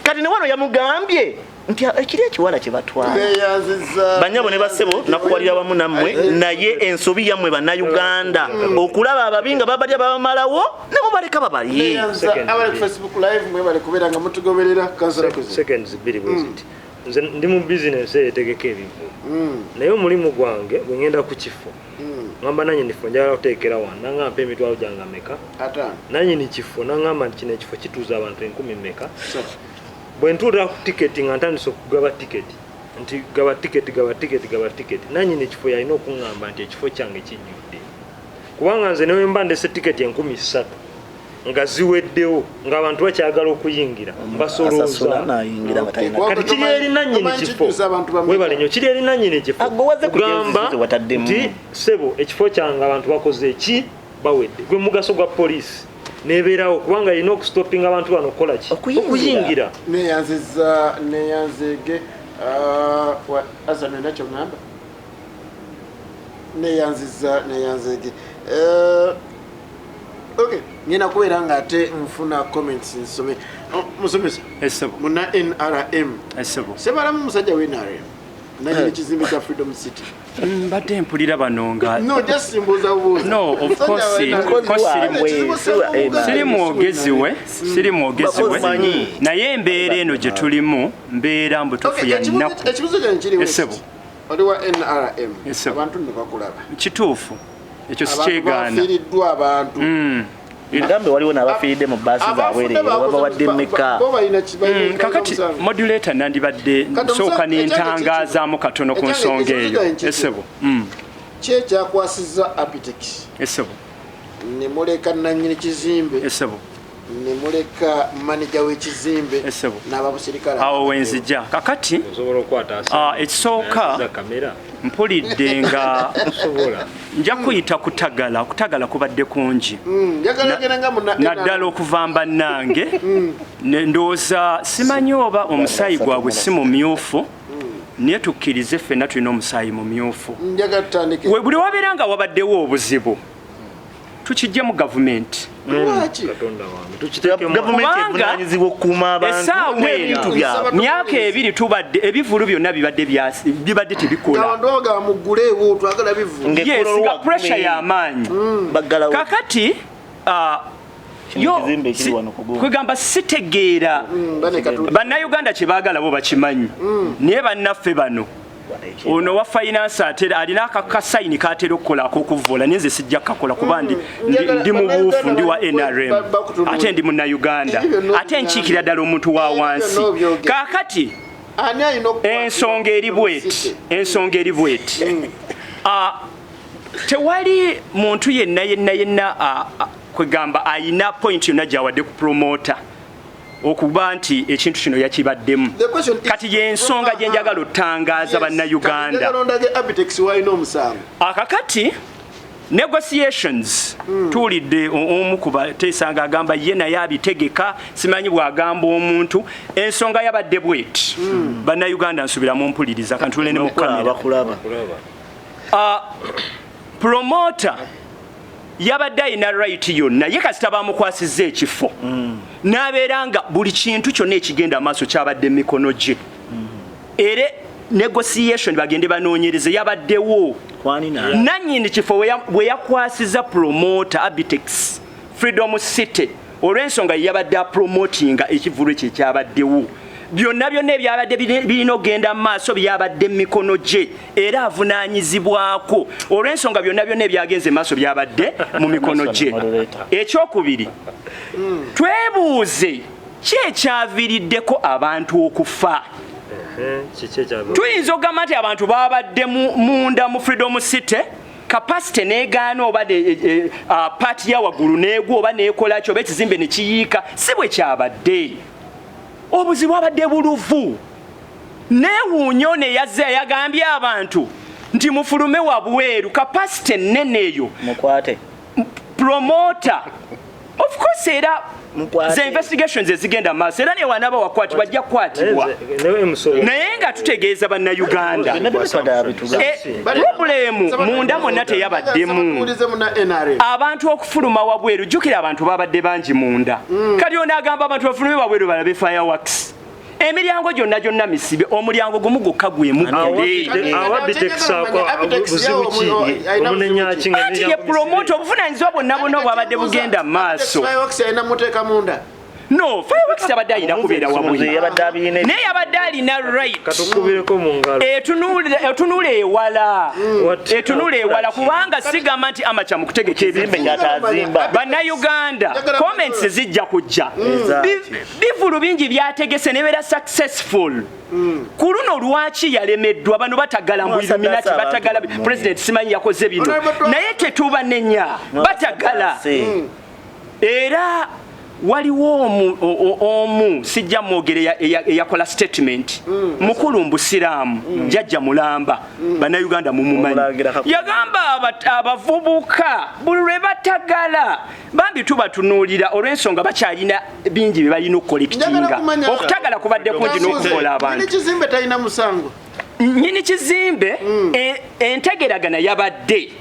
Speaker 3: Kati ne wano yamugambye nti ekiri ekiwala kye batwala. Bannyabo ne bassebo, nakuwalira wamu nammwe, naye ensobi yammwe bannayuganda okulaba ababi nga babalya babamalawo ne mubaleka babalye.
Speaker 2: Abali ku Facebook Live mwebale kubeera nga mutugoberera. Kansala Kuzi.
Speaker 1: Seconds bbiri bwe ziti. Nze ndi mu business eyo etegeka ebivvulu. Naye omulimu gwange bwe ngenda ku kifo, ngamba nannyini kifo njagala kuteekera wano, nangamba mpa emitwalo gyange ameka?
Speaker 2: 5.
Speaker 1: Nannyini kifo nangamba nti kino ekifo kituuza abantu 10,000 mmeka? Bwe ntuula ku tiketi nga ntandise okugaba tiketi, nti gaba tiketi, gaba tiketi, gaba tiketi, nannyini kifo yalina okuŋŋamba nti ekifo kyange kijjudde. Kubanga nze ne bwe mba ndese tiketi 3,000 nga ziweddewo, ng'abantu bakyagala okuyingira, mbasolooza.
Speaker 3: Asasula n'ayingira nga talina.
Speaker 1: Kati kiri eri nannyini kifo. Weebale nnyo, kiri eri nannyini kifo.
Speaker 3: Ago wazze ku
Speaker 1: Kugamba
Speaker 3: jezi wataddemu.
Speaker 1: nti ssebo ekifo kyange abantu bakoze ki? Bawedde. Gwe mugaso gwa poliisi nebeerawo kubanga erina okustopinga abantu bano okukola ki?
Speaker 3: Okuyingira.
Speaker 1: Okuyingira.
Speaker 2: Neyanziza, neyanzege, Azan olina ky'oŋŋamba? Neyanziza, neyanzege. Okay, ngenda kubeera nga ate nfuna comments nsome. Oh, musomesa.
Speaker 6: Esebo.
Speaker 2: Muna NRM.
Speaker 6: Esebo.
Speaker 2: Sebalamu musajja wa NRM. Nanyini kizimbe kya Freedom City.
Speaker 6: Mbadde mpulira bano nga
Speaker 2: No, just mbuuza bubuuza.
Speaker 6: No, of course, of course siri mwogezi we, siri mwogezi we. Naye embeera eno gye tulimu, mbeera mbutuufu ya nnaku.
Speaker 2: Ekibuuzo kyange kiri
Speaker 6: Esebo.
Speaker 2: Oli wa NRM.
Speaker 6: Esebo.
Speaker 2: Abantu nno bakulaba.
Speaker 6: Kituufu. Ekyo
Speaker 2: Abantu
Speaker 6: sikyegaana.
Speaker 2: bafiiriddwa abantu.
Speaker 3: Gambe waliwo n'abafiiridde mu bbaasi zaabwe leero, babawadde mmeka?
Speaker 2: Bo balina ki- balina
Speaker 6: Kakati
Speaker 2: omusango.
Speaker 6: modulator nandibadde
Speaker 2: Kati
Speaker 6: nsooka
Speaker 2: omusango-
Speaker 6: n'entangazaamu katono ku
Speaker 2: ekyange
Speaker 6: nsonga
Speaker 2: ekibuuzo
Speaker 6: eyo.
Speaker 2: kyange kiki?
Speaker 6: Esebo.
Speaker 2: Ki ekyakwasizza Apitex?
Speaker 6: Esebo.
Speaker 2: Ne muleka nannyini kizimbe.
Speaker 6: Esebo.
Speaker 2: Ne muleka manager w'ekizimbe.
Speaker 6: Esebo.
Speaker 2: N'ababusirikale.
Speaker 6: Awo wenzija. Kakati,
Speaker 1: Osobola okukwata
Speaker 6: ekisooka
Speaker 1: za kamera.
Speaker 6: Mpulidde nga nja kuyita kutagala, okutagala kubadde kungi.
Speaker 2: Njagala ogende nga muna
Speaker 6: Naddala okuva mbannange ndowooza simanyi oba omusaayi gwabwe si mumyufu, naye tukkirize ffenna tulina omusaayi mumyufu.
Speaker 2: Njagala tutandike.
Speaker 6: We buli wabeera nga wabaddewo obuzibu, tukijje mu gavumenti.
Speaker 2: Lwaki?
Speaker 1: Katonda wange, tukiteekemu.
Speaker 3: Gavumenti
Speaker 6: Kubanga
Speaker 3: evunaanyizibwa okukuuma abantu
Speaker 6: essaawa
Speaker 3: n'ebintu
Speaker 6: eno,
Speaker 3: byabwe.
Speaker 6: Myaka 2 tubadde ebivulu byonna bibadde tebikola.
Speaker 2: Abantu bagamba mugguleewo, twagala bivulu.
Speaker 3: Nga
Speaker 6: Yes,
Speaker 3: ekkololo
Speaker 6: nga
Speaker 3: waggulu.
Speaker 6: pressure y'amaanyi.
Speaker 3: Baggalawo.
Speaker 6: Kakati
Speaker 3: Kino
Speaker 6: yo
Speaker 3: kizimbe ekiri wano ku gundi.
Speaker 6: Kwegamba sitegeera.
Speaker 2: Bane katuli.
Speaker 6: Bannayuganda kye baagala bo bakimanyi, naye bannaffe bano, ono wa finance atera alina akakasayini katera okukola ak'okuvvoola, naye nze sijja kukakola kuba ndi mubuufu, ndi wa NRM ate ndi munnayuganda
Speaker 2: Ebyo byonna
Speaker 6: ate nkiikira ddala omuntu wa
Speaker 2: Ebyo
Speaker 6: wansi.
Speaker 2: byonna obyogera.
Speaker 6: Kaakati
Speaker 2: Ani alina okukwatibwa?
Speaker 6: ensonga eri bweti, ensonga eri bweti. Ah, tewali muntu yenna yenna yenna kwegamba ayina point yonna gyawadde ku promoter okuba nti ekintu kino yakibaddemu.
Speaker 2: The question is-
Speaker 6: Kati yensonga gye njagala otangaaza bannayuganda.
Speaker 2: Njagala ondage Abitex walina omusango.
Speaker 6: Akakati negotiations, tuwulidde omu ku bateesa nga agamba ye naye abitegeka, simanyi bw'agamba omuntu. Ensonga yabadde bweti, bannayuganda nsubira mumpuliriza, kantule ne mu kamera.
Speaker 3: Bakulaba.
Speaker 6: Promoter yabadde alina right yonna ye kasita bamukwasizza ekifo n'abeera nga buli kintu kyonna ekigenda maaso kyabadde mu mikono gye, era negotiation bagende banoonyereze yabaddewo.
Speaker 3: Kwani na
Speaker 6: Nannyini kifo bwe yakwasiza promoter Abitex Freedom City, olw'ensonga ye yabadde apromotinga ekivulu ekyo ekyabaddewo, byonna byonna ebyabadde birina okugenda mu maaso byabadde mu mikono gye, era avunaanyizibwako olw'ensonga byonna byonna ebyagenze mu maaso byabadde mu mikono gye.
Speaker 3: Moderator.
Speaker 6: Ekyokubiri, twebuuze ki ekyaviiriddeko abantu okufa?
Speaker 1: Kiki ekyava?
Speaker 6: Tuyinza okugamba nti abantu babadde munda mu Freedom City, capacity negaana oba part ya waggulu neegwa oba neekola ki oba ekizimbe ne kiyiika. Si bwe kyabadde. Obuzibu abadde buluvu. Neewuunya ono eyazze yagambye abantu nti mufulume wabweru, capacity ennene eyo.
Speaker 3: Mukwate.
Speaker 6: Promoter of course, era
Speaker 3: Mukwate.
Speaker 6: ze investigations ezigenda maaso, era newanaba wakwatibwa ajja kukwatibwa.
Speaker 1: Naye emusolo
Speaker 6: Naye nga tutegeeza bannayuganda,
Speaker 3: Byonna byonna bitugamba.
Speaker 6: Problem munda mwonna teyabaddemu.
Speaker 2: Tuwulize muna NRM.
Speaker 6: Abantu okufuluma wabweru, jjukira abantu babadde bangi munda. Kati ono agamba abantu bafulume wabweru balabe fireworks, emiryango gyonna gyonna misibe, omulyango gumu gwokka gwemuggule.
Speaker 1: Awa Abitex buzibu ki omunenya ki nga
Speaker 6: Anti ye promoter, obuvunanyizibwa bwonna bwonna bwabadde bugenda mu maaso.
Speaker 2: Fireworks alina muteeka munda.
Speaker 6: No, fireworks abadde alina kubeera wabweru,
Speaker 3: Yabadde abirina.
Speaker 6: Naye yabadde alina right.
Speaker 1: Katukubireko mu ngalo.
Speaker 6: Etunula ewala.
Speaker 1: What?
Speaker 6: Etunula ewala, kubanga sigamba nti amacha mu kutegeka
Speaker 3: Kizimbe
Speaker 6: ebivulu,
Speaker 3: kyatazimba.
Speaker 6: Bannayuganda, comments zijja kujja. Bivulu bingi byategese nebeera successful. Ku luno lwaki yalemeddwa? Bano batagala mbu Illuminati, batagala president, simanyi yakoze bino, naye tetubanenya, batagala. Era waliwo omu sijja mwogere eyakola statement, mukulu mbusiraamu, jjajja mulamba, bannayuganda mumumanyi.
Speaker 3: Omulangira
Speaker 6: Yagamba abavubuka buli lwe batagala bambi tubatunuulira olw'ensonga bakyalina bingi bye balina
Speaker 2: Njagala
Speaker 6: okucollectinga.
Speaker 2: kumanya-
Speaker 6: Okutagala kubadde kungi n'okukola abantu.
Speaker 2: Nyini kizimbe talina musango?
Speaker 6: Nyini kizimbe, entegeragana yabadde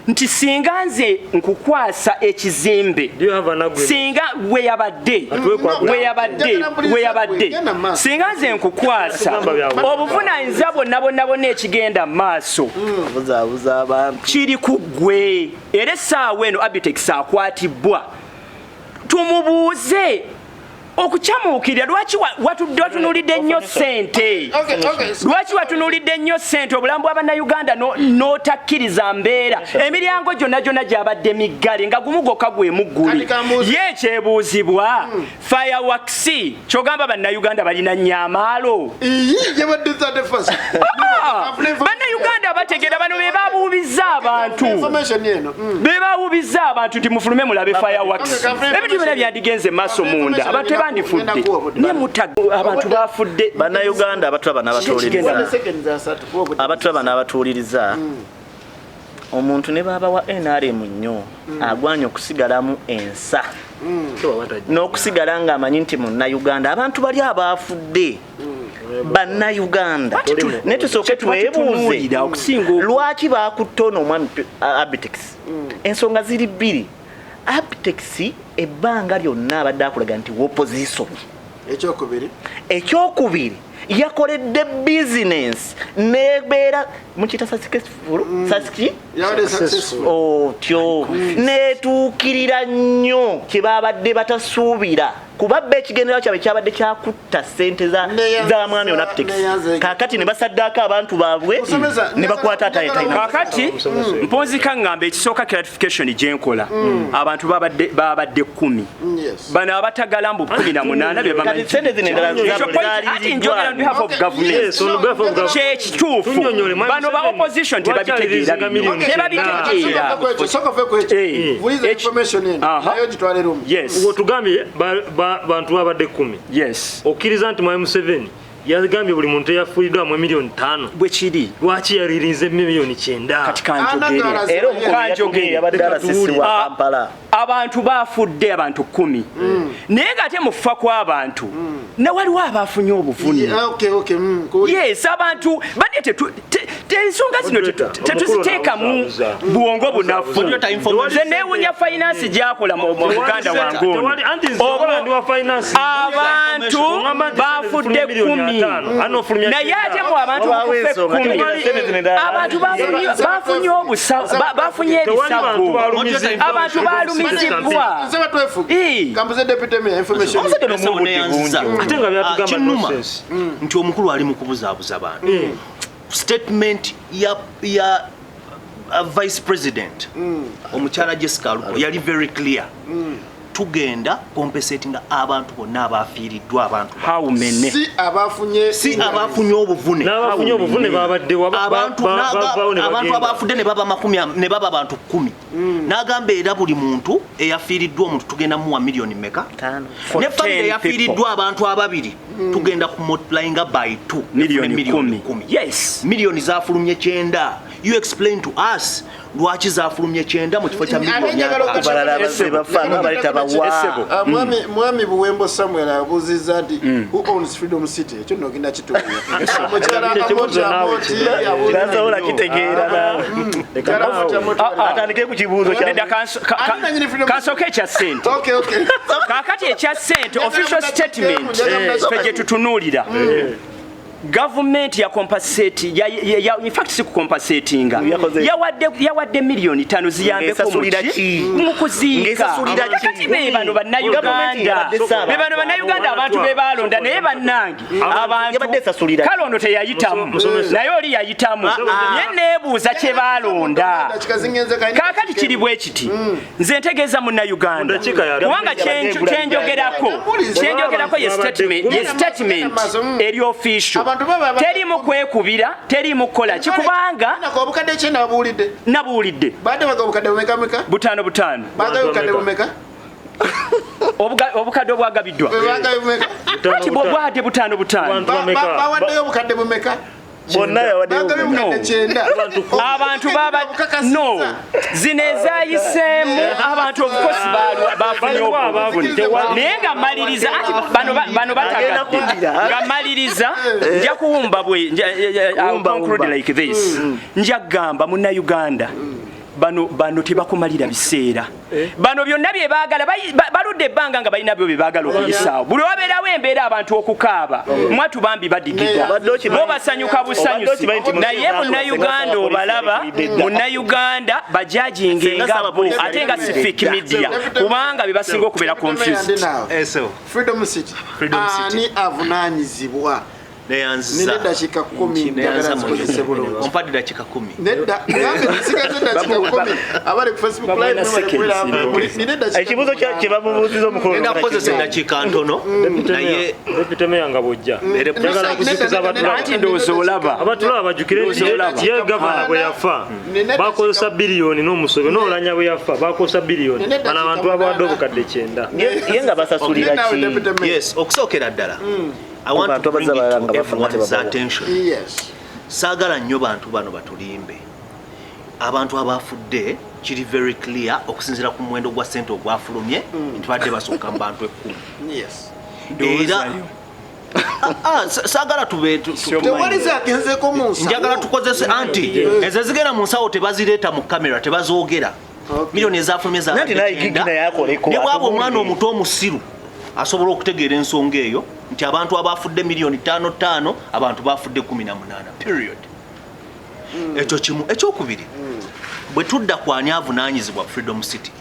Speaker 6: nti singa nze nkukwasa ekizimbe,
Speaker 1: Do you have an agreement?
Speaker 6: singa weyabadde
Speaker 1: Atuwe kwa agreement.
Speaker 6: weyabadde
Speaker 2: Njagala mpuliriza
Speaker 6: weyabadde
Speaker 2: gwe, genda mu maaso.
Speaker 6: singa nze nkukwasa
Speaker 1: Tugamba bya
Speaker 6: obuvunanyizibwa bwonna bwonna bwonna ekigenda mu maaso
Speaker 3: Buzaabuza abantu.
Speaker 6: kiri ku ggwe. Era essaawa eno Abitex akwatibwa, tumubuuze okukyamuukirira lwaki watunuulidde nnyo ssente.
Speaker 2: Okay.
Speaker 6: Lwaki watunuulidde nnyo ssente, obulamu bw'abannayuganda n'otakkiriza mbeera, emiryango gyonna gyonna gyabadde miggale nga gumu gwokka gwe muggule?
Speaker 2: Kati kambuuze.
Speaker 6: Ye ekyebuuzibwa, fireworks kyogamba bannayuganda balina nnyo amaalo?
Speaker 2: Iyi yabadde 31st.
Speaker 6: Ah! Bannayuganda bategeera, bano be babuubiza abantu.
Speaker 2: Information eno.
Speaker 6: Be bawubiza abantu nti mufulume mulabe fireworks.
Speaker 2: Okay,
Speaker 6: Ebintu byonna byandigenze maaso munda, abantu. Twandifudde ne muta abantu bafudde.
Speaker 3: Bannayuganda abatulaba n'abatuwuliriza, abatulaba n'abatuwuliriza, omuntu ne baaba wa NRM nnyo agwanye okusigalamu ensa n'okusigala ng'amanyi nti munnayuganda. Abantu bali abaafudde bannayuganda, naye tusooke twebuuze lwaki bakutte ono omwami Abitex. Ensonga ziri bbiri. Abitex ebbanga lyonna abadde akulaga nti opposition. Ekyokubiri yakoledde bizinensi nebeera mukiyita successful otyo netuukirira nnyo kye babadde batasuubira, kuba bo ekigendererwa kyabwe kyabadde kyakutta ssente za mwami ono Abitex. Kaakati ne basaddaako abantu baabwe ne bakwata atayetalina.
Speaker 6: Kaakati mpunzika ngamba ekisooka, clarification gyenkola, abantu babadde 10. Bano abatagala mbu 18 be bamanyi.
Speaker 3: Kati ssente zino endala
Speaker 6: Ekyo point, ati njogera on behalf of government.
Speaker 1: Yes, on behalf of government.
Speaker 6: Kyekituufu.
Speaker 1: Tunnyonnyole, Mwami
Speaker 6: Bano ba
Speaker 1: Museveni,
Speaker 6: opposition
Speaker 1: lwaki
Speaker 6: tebabitegeera
Speaker 1: alirizinga
Speaker 6: bino.
Speaker 1: miliyoni
Speaker 6: Tebabitegeera. Aha. Yes.
Speaker 1: Otugambye bantu babadde 10.
Speaker 6: Yes.
Speaker 1: Okkiriza nti Mwami Museveni yagambye buli muntu eyafiiriddwamu 5 miliyoni?
Speaker 6: Bwe kiri.
Speaker 1: Lwaki yalirinze 90 miliyoni?
Speaker 6: Kati kanjogere.
Speaker 3: Era omukulu
Speaker 6: Kanjogere.
Speaker 3: yabadde RCC wa Kampala.
Speaker 6: Abantu bafudde abantu 10, naye ng'ate mu kufa kw'abantu ne waliwo abafunye obuvune. Yes, abantu badde ensonga zino
Speaker 1: Moderator,
Speaker 6: tetuziteekamu
Speaker 1: omukulu n'abuzaabuza.
Speaker 6: bwongo bunafu.
Speaker 1: Moderator,
Speaker 6: Nze neewunya finance gyakola mu muganda wange ono.
Speaker 1: Tewali, anti nze okola ndi wa finance.
Speaker 6: Abantu
Speaker 1: Ogamba nti
Speaker 6: bafudde
Speaker 1: sente
Speaker 6: 10,
Speaker 1: 5 miliyoni, ano ofulumya
Speaker 6: naye
Speaker 1: 9.
Speaker 6: ate mu abantu
Speaker 3: Wabaawo
Speaker 6: mukufa
Speaker 3: ensonga,
Speaker 6: 10,
Speaker 3: tegeeza sente zino endala.
Speaker 6: abantu bafunye bafunye
Speaker 1: Tewali bantu
Speaker 6: ebisago.
Speaker 1: balumiziddwa.
Speaker 6: Abantu balumizibbwa. Eh.
Speaker 3: Omusajja ono muwa obudde bungi.
Speaker 1: Ate nga byatugamba
Speaker 4: Kinnuma
Speaker 1: nonsense.
Speaker 4: nti omukulu ali mu kubuzaabuza bantu. Statement ya vice president omukyala Jessica Alupo yali very clear: tugenda compensatinga abantu bonna abafiiriddwa abantu.
Speaker 6: How many?
Speaker 2: Si abafunye.
Speaker 4: Si abafunye obuvune.
Speaker 1: N'abafunye obuvune babadde
Speaker 4: Abantu
Speaker 1: bavaawo ne
Speaker 4: abantu
Speaker 1: bagenda.
Speaker 4: abafudde ne baba makumi ne baba abantu 10. N'agamba era buli muntu eyafiiriddwa omuntu tugenda muwa miliyoni meka?
Speaker 3: 5.
Speaker 6: For
Speaker 4: Ne family
Speaker 6: 10
Speaker 4: eyafiiriddwa abantu ababiri tugenda ku multiplyinga by 2.
Speaker 6: Miliyoni 10. Yes.
Speaker 4: Miliyoni zafulumye 90. You explain to us lwaki zafulumye 90 mu kifo kya
Speaker 2: Ate njagala
Speaker 4: miliyoni 5.
Speaker 3: Abalala abazze bafa nga bali tabawa.
Speaker 6: Esebo.
Speaker 2: Mwami Buwembo Samuel abuuzizza nti, "Who owns Freedom City?" Ekyo nno ogenda kituuya. Mukyala
Speaker 1: Ekibuuzo
Speaker 2: Amoti
Speaker 1: naawe
Speaker 2: Amoti
Speaker 1: kino.
Speaker 3: Tasobola kitegeera naawe.
Speaker 1: Leka naawe.
Speaker 3: Atandike ku kibuuzo kya
Speaker 6: Nedda,
Speaker 2: Ani nanyini Freedom
Speaker 6: kansooke ekya ssente.
Speaker 2: Okay.
Speaker 6: Kaakati ekya ssente, official statement ffe gye tutunuulira, gavumenti ya compensate in fact si kucompensatinga,
Speaker 3: Yakoze-
Speaker 6: yawadde 5 miliyoni ziyambeko
Speaker 3: Ng'esasulira
Speaker 6: muki?
Speaker 3: ki?
Speaker 6: Mu kuziika.
Speaker 3: Ng'esasulira ki?
Speaker 6: Kati be bano
Speaker 3: Gavumenti
Speaker 6: bannayuganda,
Speaker 3: yabadde essaaba.
Speaker 6: be bano bannayuganda abantu be balonda, naye bannange abantu
Speaker 3: Yabadde esasulira ki?
Speaker 6: Kale ono teyayitamu,
Speaker 1: Musomesa.
Speaker 6: naye oli yayitamu, naye neebuuza kye balonda.
Speaker 2: Dakika zingenze kayina.
Speaker 6: Kaakati kiri bwe kiti, nze ntegeeza munnayuganda,
Speaker 1: Mu dakiika ya-
Speaker 6: kubanga kyenjogerako ye statement eri official.
Speaker 2: Abantu baba
Speaker 6: Terimu kwekubira, terimu kukola ki, kubanga
Speaker 2: Nako obukadde 90 babuulidde.
Speaker 6: Nabuulidde.
Speaker 2: Badde baga obukadde bumeka meka?
Speaker 6: 5 5.
Speaker 2: Bagaye obukadde bumeka?
Speaker 6: Obukadde obwagabiddwa?
Speaker 2: Bagaye bumeka?
Speaker 6: Ati bwadde 5 5.
Speaker 1: Bantu bameka?
Speaker 2: Bawaddeyo obukadde bumeka?
Speaker 3: Bonna yawaddeyo.
Speaker 2: Bagabye obukadde 90.
Speaker 6: Abantu baba no zino ezayiseemu abantu, of course bafunye
Speaker 1: Baliwo
Speaker 6: obuvune.
Speaker 1: abaavu.
Speaker 6: Naye nga maliriza, ati bano
Speaker 3: Agenda
Speaker 6: batagadde.
Speaker 3: kuddira.
Speaker 6: Nga maliriza, nja kuwumba bwe I'll
Speaker 3: Wumba,
Speaker 6: conclude
Speaker 3: wumba.
Speaker 6: like this: nja kugamba munnayuganda, bano tebakumalira biseera. Bano byonna bye baagala baludde ebbanga nga balina byo bye baagala okuyisaawo. Buli wabeerawo embeera abantu okukaaba, mwatu bambi badigida,
Speaker 3: Obadde okimanyi-
Speaker 6: bo basanyuka
Speaker 3: Obadde
Speaker 6: busanyusi.
Speaker 3: okimanyi nti
Speaker 6: Naye munnayuganda obalaba, munnayuganda bajajinga
Speaker 3: Senga
Speaker 6: nga bo,
Speaker 3: Ssaabapoliisi
Speaker 6: ate nga si fake media, kubanga be basinga okubeera confused.
Speaker 4: Eh, so,
Speaker 2: Freedom City.
Speaker 4: Freedom City.
Speaker 2: Ani avunaanyizibwa?
Speaker 4: Neyanziza.
Speaker 2: Nina eddakiika 10 njagala nzikozese bulungi.
Speaker 4: Ompadde dakiika 10.
Speaker 2: Nedda, ngambe nsigaza eddakiika 10. Abali ku Facebook Live mwebale kubeera nina eddakiika
Speaker 3: Ekibuuzo kye bamubuuziza omukulu.
Speaker 4: Ngenda kukozesa eddakiika ntono naye
Speaker 1: Deputy Mayor nga bw'ojja. Njagala kujukiza abatulaba.
Speaker 6: Anti ndowooza olaba.
Speaker 1: Abatulaba bajjukire nti ye gavana bwe yafa bakozesa biliyoni n'omusobe n'olanya bwe yafa bakozesa biliyoni. Bano abantu babawadde obukadde 9.
Speaker 3: Ye nga basasulira ki?
Speaker 4: Yes, okusookera ddala. I want to bring it to everyone's attention.
Speaker 2: Yes.
Speaker 4: Saagala nnyo bantu bano batulimbe. Abantu abafudde kiri very clear okusinziira ku muwendo gwa ssente ogwafulumye nti badde basukka mu bantu 10.
Speaker 2: Yes.
Speaker 4: Era saagala tube
Speaker 2: tewali zagenzeeko mu nsawo.
Speaker 4: Njagala tukozese anti ezo ezigenda mu nsawo tebazireeta mu kamera, tebazoogera. Miliyoni ezafulumye za
Speaker 3: ne
Speaker 4: bwaba omwana omuto omusiru asobola okutegeera ensonga eyo nti abantu abafudde miliyoni 5 abantu bafudde 18 period. Ekyo kimu. Ekyokubiri, bwe tudda ku ani avunaanyizibwa Freedom City,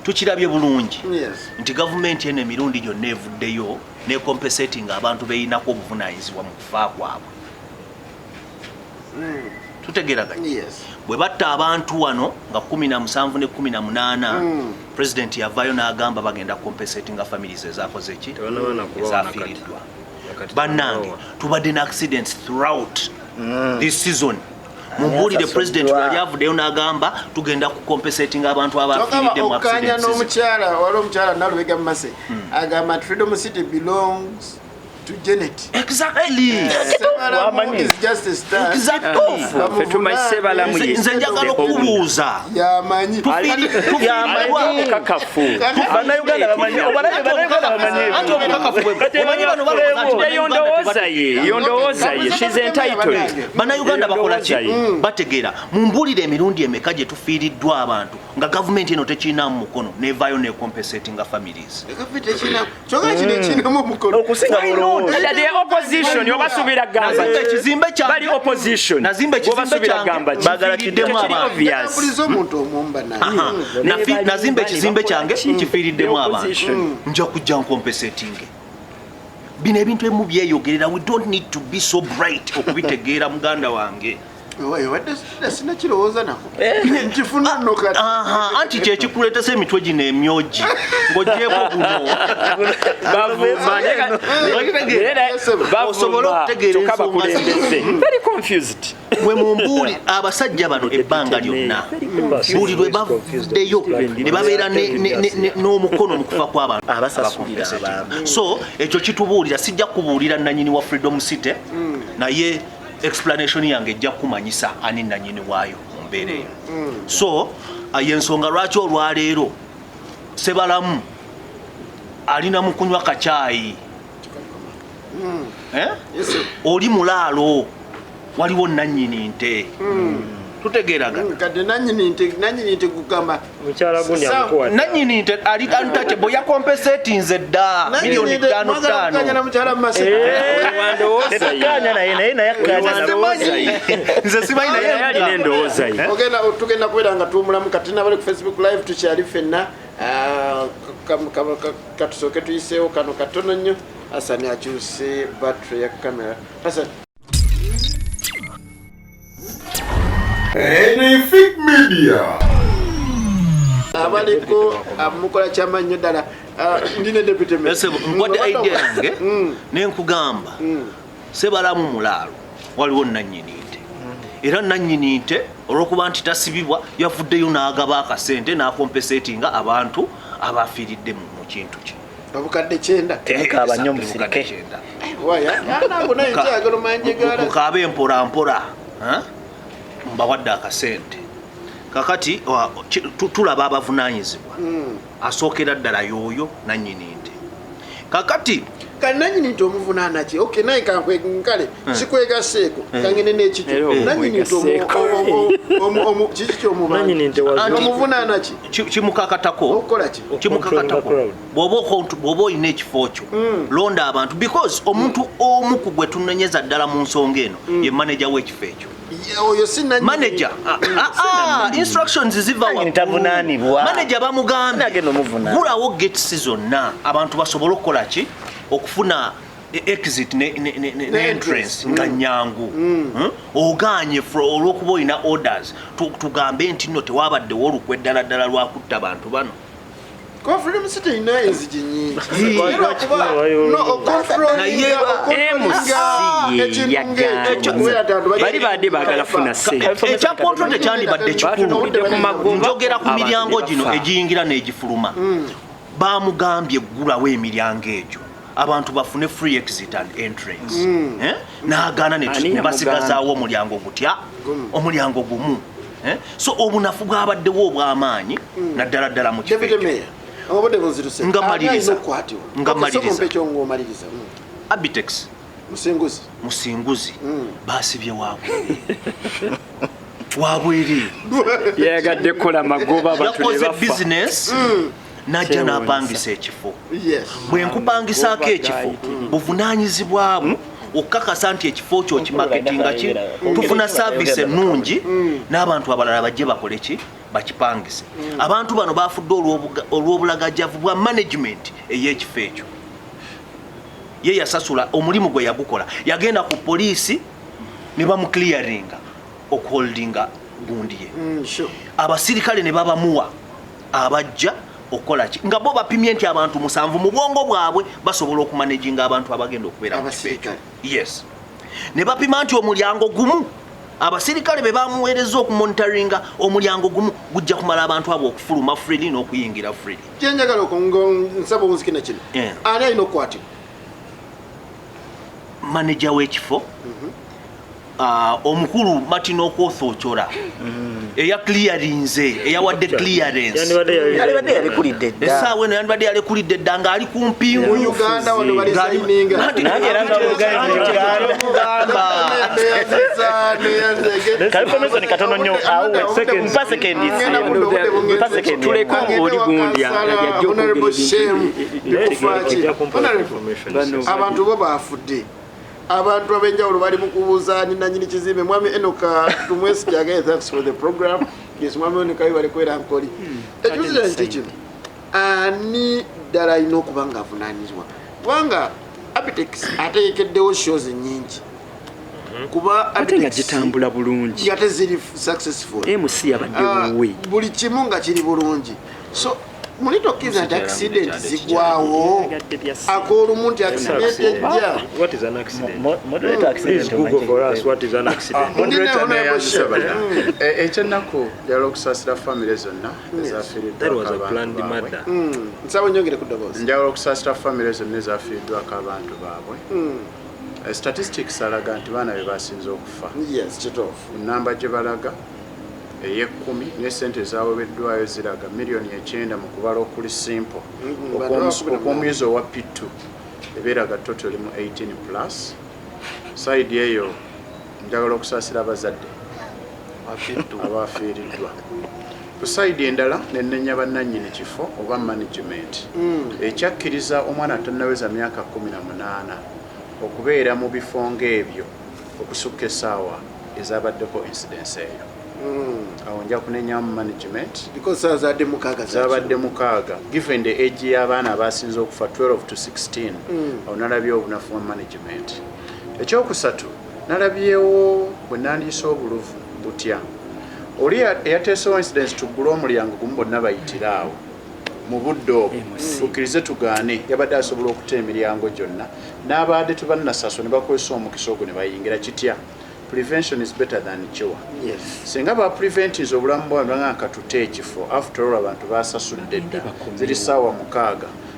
Speaker 4: tukirabye bulungi nti gavumenti eno emirundi gyonna evuddeyo ne compensating abantu beyinako obuvunaanyizibwa mu kufa kwabwe. Tutegeeraganye. Bwe batta abantu wano nga 17 ne 18, president yavaayo n'agamba bagenda compensatinga families ezakoze ki, ezafiiriddwa. Bannange, tubadde ne accidents throughout this season. Mumbuulire, president yali avuddeyo n'agamba tugenda ku compensating abantu abafiiridde mu
Speaker 2: accidents. N'omukyala wali omukyala Nalubega Mase agamba nti Freedom City belongs to Janet.
Speaker 4: Exactly.
Speaker 2: Is just a star.
Speaker 4: Exactly. Nze njagala okubuuza.
Speaker 2: Yamanyi.
Speaker 6: Kakafu.
Speaker 3: Bannayuganda bamanyi. Bannayuganda bamanyi.
Speaker 4: Anti obukakafu bwe. Omanyi bano balowooza
Speaker 6: nti yondowooza ye, yondowooza ye. She's entitled.
Speaker 4: Bannayuganda bakola ki? Bategeera. Mumbuulire emirundi emeka gye tufiiriddwa abantu nga gavumenti eno tekirina mu mukono nevaayo ne compensatinga families.
Speaker 2: Kyokka kino ekirinamu omukono.
Speaker 3: Okusinga bulowooza.
Speaker 6: The opposition obasuubira gamba.
Speaker 4: Ekizimbe kyange.
Speaker 6: Bali opposition.
Speaker 4: Nazimba ekizimbe kyange.
Speaker 3: Baagala
Speaker 4: kiddemu abantu.
Speaker 2: Obvious. Omuntu omumba
Speaker 4: naye. Nazimba ekizimbe kyange kifiiriddemu abantu. Nja kujja ncompensating. Bino ebintu ebimu byeyogerera. We don't need to be so bright okubitegeera muganda wange.
Speaker 2: Sinakirowooza nako nkifuna nno kati.
Speaker 4: Anti kyekikuleetesa emitwe gino emyogi ng'ogyeko guno osobole okutegeera ensonga.
Speaker 6: Very confused.
Speaker 4: Mwe mumbuuli abasajja bano ebbanga lyonna buli lwe bavuddeyo ne babeera n'omukono mu kufa kw'abantu
Speaker 3: abasasulira abantu.
Speaker 4: So ekyo kitubuulira, sijja kubuulira nannyini wa Freedom City, naye explanation yange ejja kumanyisa ani nannyini waayo mu mbeera eyo. So yensonga lwaki olwaleero Sebalamu alina mu kunywa kacaayi, oli mulaalo, waliwo nannyini nte. Tutegeeragana.
Speaker 2: Kati nannyini nte kugamba
Speaker 1: mukyala gundi amukuwadde.
Speaker 4: Nannyini nte ali untouchable, yacompensatinze dda miliyoni 5
Speaker 2: mukyala mumase.
Speaker 3: Tetukkaanya naye naye naye akkaanya.
Speaker 4: Nze simanyi
Speaker 6: naye alina endowooza ye.
Speaker 2: Tugenda kubeera nga tuwumulamu kati nabali ku Facebook Live tukyali ffenna, katusooke tuyiseewo kano katono nnyo. Hasani akyuse battery ya kamera. Hasani.
Speaker 5: Fik Media.
Speaker 2: Abaliko mukola kyamaanyi ddala. Ndine Deputy Mayor.
Speaker 4: Nkwadde idea yange ne nkugamba Sebalamu mulaalo, waliwo nannyini nte, era nannyini nte olw'okuba nti tasibibwa yavuddeyo n'agaba akasente n'acompensatinga abantu abafiiridde mu kintu kye.
Speaker 2: Obukadde 9.
Speaker 3: Temukaaba nnyo, musirike.
Speaker 4: Mukaabe mpola mpola, mbawadde akasente. Kakati tulaba abavunaanyizibwa asookera ddala y'oyo nannyini nte. Kakati
Speaker 2: Kali nannyini nti omuvunaana ki? Okay, naye kankale sikwegaseeko kangende n'ekikyo. Nannyini nti kiki kyomuvunaana ki?
Speaker 4: Kimukakatako.
Speaker 2: Okukola ki?
Speaker 4: Kimukakatako. Bw'oba olina ekifo kyo londa abantu, because omuntu omu ku gwe tunenyeza ddala mu nsonga eno ye manager w'ekifo ekyo.
Speaker 2: Oyo si nannyini.
Speaker 4: Manager, instructions ziva waggulu.
Speaker 3: Tavunaanibwa.
Speaker 4: Manager bamugambye
Speaker 3: Nagenda omuvunaana.
Speaker 4: Gulawo gates zonna abantu basobole okukola ki, okufuna Exit ne entrance nga nyangu. Oganye olw'okuba olina orders, tugambe nti nno tewabaddewo olukwe ddala ddala lwakutta bantu bano.
Speaker 2: Kuba Freedom City erina enzigi nyingi.
Speaker 4: Naye-
Speaker 6: MC yagaanye. Bali badde baagala funa ssente.
Speaker 4: Ekya control tekyandibadde kikulu.
Speaker 6: Batudde ku magoba,
Speaker 4: Njogera ku
Speaker 6: abantu
Speaker 4: miryango
Speaker 6: ne
Speaker 4: gino
Speaker 6: bafa.
Speaker 4: egiyingira n'egifuluma. Bamugambye ggulawo emiryango egyo abantu bafune free exit and entrance. Eh? N'agaana
Speaker 6: Ani yamugamba?
Speaker 4: ne basigazaawo omulyango gutya, omulyango gumu. Eh? So obunafu bwabaddewo obw'amaanyi naddala ddala mu kifo
Speaker 2: Deputy
Speaker 4: ekyo.
Speaker 2: Mayor, obudde bunziruse.
Speaker 4: Nga maliriza.
Speaker 2: Ani alina okukwatibwa?
Speaker 4: Nga
Speaker 2: Okay,
Speaker 4: maliriza.
Speaker 2: sooka ompe ekyongo omaliriza.
Speaker 4: Abitex.
Speaker 2: Musinguzi.
Speaker 4: Musinguzi basibye wabwereere, wabwereere.
Speaker 6: Yayagadde kukola magoba, abantu ne
Speaker 4: Yakoze
Speaker 6: bafa.
Speaker 4: bizinesi najja
Speaker 6: Kyewuunyisa.
Speaker 4: n'apangisa ekifo.
Speaker 2: Yes.
Speaker 4: Bwe nkupangisaako ekifo, buvunaanyizibwa bwo okukakasa nti ekifo kyo okimarketinga ki, tufuna service ennungi n'abantu abalala bajje bakole ki, bakipangise. Abantu bano bafudde olw'obulagajjavu bwa management ey'ekifo ekyo. Ye yasasula, omulimu gwe yagukola, yagenda ku poliisi ne bamuclearinga okuholdinga gundi ye. Abasirikale ne babamuwa abajja okukola ki, nga bo bapimye nti abantu 7 mu bwongo bwabwe basobola okumanaginga abantu abagenda okubeera mu kifo ekyo.
Speaker 2: Abasirikale.
Speaker 4: Yes, ne bapima nti omulyango gumu abasirikale be bamuweereza okumonitoringa omulyango gumu gujja kumala abantu abo okufuluma freely n'okuyingira freely.
Speaker 2: Kyenjagala nsaba onzikina kino. Ani alina okukwatibwa?
Speaker 4: Maneja w'ekifo, omukulu Martin Okoth Ochola eya clearinze, eyawadde clearance.
Speaker 1: Yandibadde
Speaker 3: Yalibadde yalekulidde dda.
Speaker 4: Essaawa eno yandibadde yalekulidde dda ng'ali ku mpingu.
Speaker 2: Mu Uganda wano balisayininga.
Speaker 3: Nange era nga Uganda. Ka information katono nnyo awo. Mpa sekendi. Mpa sekendi.
Speaker 6: Tuleke oli gundi yajja okwogera ebintu.
Speaker 2: Abantu bo bafudde, abantu ab'enjawulo bali mu kubuuza ni nanyini kizimbe. Mwami Enoka Tumwesijagaye, thanks for the program. Yes, mwami Enoka, bali kwera nkoli. Ekibuuzo nti kino, ani ddala alina okuba nga avunaanyizibwa? Kubanga Abitex ategekeddewo shows nyingi, kuba
Speaker 6: Ate nga
Speaker 2: Abitex
Speaker 6: gitambula bulungi.
Speaker 2: Ate ziri successful.
Speaker 6: MC yabadde wuwe.
Speaker 2: Buli kimu nga kiri bulungi, so muli tokkiriza nti accident zigwawo akoolumu, nti accident ejja.
Speaker 1: What is an accident?
Speaker 3: Moderator,
Speaker 1: Please
Speaker 3: accident.
Speaker 1: Google for us what is an accident.
Speaker 7: Moderator,
Speaker 2: Honorable
Speaker 7: neyanzisa
Speaker 2: Sheikh.
Speaker 7: bana. Ekyennaku njagala okusaasira famire zonna
Speaker 1: That was
Speaker 7: ezafiiriddwako
Speaker 1: a planned
Speaker 7: abantu baabwe.
Speaker 1: murder.
Speaker 2: Nsaba nyongere ku ddoboozi.
Speaker 7: Njagala okusaasira famire zonna ezafiiriddwako abantu baabwe. Statistics alaga nti baana be basinze okufa.
Speaker 2: Yes, kituufu.
Speaker 7: Namba gye balaga ey'ekkumi ne sente ezawebeddwayo ziraga miliyoni 9 mu kubala okuli simple.
Speaker 2: Bantu
Speaker 7: Okw'omuyizi owa P2 ebeeraga total mu 18 plus. Side eyo njagala okusaasira abazadde abafiiriddwa. Ku side endala nenenya bannannyini kifo oba management ekyakkiriza omwana atannaweza myaka 18 okubeera mu bifo ng'ebyo okusukka essaawa ezabaddeko incidence eyo. Awo nja kunenyamu management.
Speaker 2: Because saa zaadde 6.
Speaker 7: Zabadde 6, given the age y'abaana abasinze okufa, 12 to 16. Awo nalabye obunafu bwa management. Ekyokusatu, nalabyewo bwe nandiisa obuluvu butya oli eyateesewo incidence, tuggule omulyango gumu bonna bayitire awo mu budde obwo. Tukkirize tugaane, yabadde asobola okuta emiryango gyonna n'abaadde tebannasaswa ne bakozesa omukisa ogwo ne bayingira. Kitya? Prevention is better than cure. Singa ba preventinze obulamu bwabwe, banga katute ekifo, after all abantu basasudde dda, ziri ssaawa 6,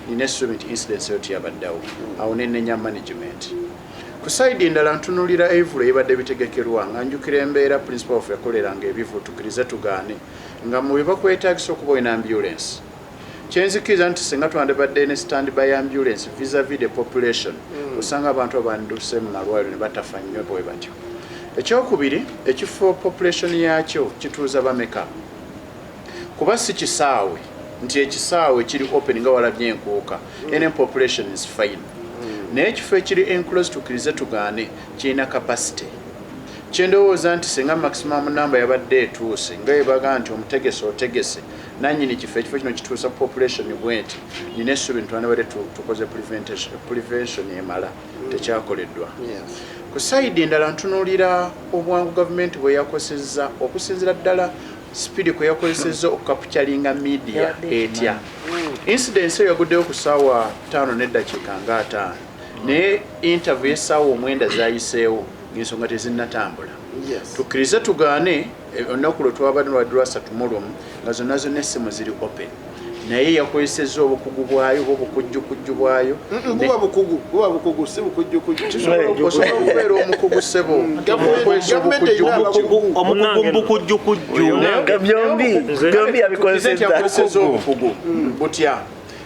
Speaker 7: nina essuubi nti incidence eyo teyabaddewo. Awo nenenya management. Ku side endala ntunulira ebivulu ebibadde bitegekerwa, nga njukira embeera principal of yakoleranga ebivulu. Tukirize tugaane, nga mu bye bakwetagisa okuba olina ambulance. Kyenzikiriza nti singa twandibadde ne stand by ambulance vis-a-vis the population, osanga abantu abanduse mu malwaliro ne batafa nnyo bwe batyo. Ekyokubiri, ekifo population yakyo kituuza bameka? Kuba si kisaawe nti ekisaawe kiri open nga walabye enkuuka, any population is fine, naye ekifo ekiri enclosed, tukirize tugaane, kirina capacity. Kyendowooza nti singa maximum number yabadde etuuse nga ebaga nti omutegese otegese nanyini kifo, ekifo kino kituusa population bwenti, nina essuubi nti twandibadde tukoze prevention emala. Tekyakoleddwa. Ku side endala, ntunuulira obwangu gavumenti bwe yakozesezza, okusinzira ddala speed kwe yakozesezza okucapturinga media. Etya incidence eyo yaguddeyo ku ssaawa 5:50, naye interview y'essaawa 9 zayiseewo ng'ensonga tezinnatambula. Tukkirize tugaane, olunaku lwe twabadde lwadde lwa 31 nga zonna zonna essimu ziri open, naye yakozesezza obukugu bwayo oba obukujjukujju bwayo.
Speaker 2: Buba bukugu, buba bukugu, si bukujjukujju.
Speaker 7: Osobola okubeera omukugu, ssebo, okozesa
Speaker 2: Gavumenti erina
Speaker 7: obukujjukujju.
Speaker 2: abakugu.
Speaker 4: Omukugu mbukujjukujju.
Speaker 3: Byombi byombi yabikozesezza.
Speaker 7: Yakozesezza obukugu butya?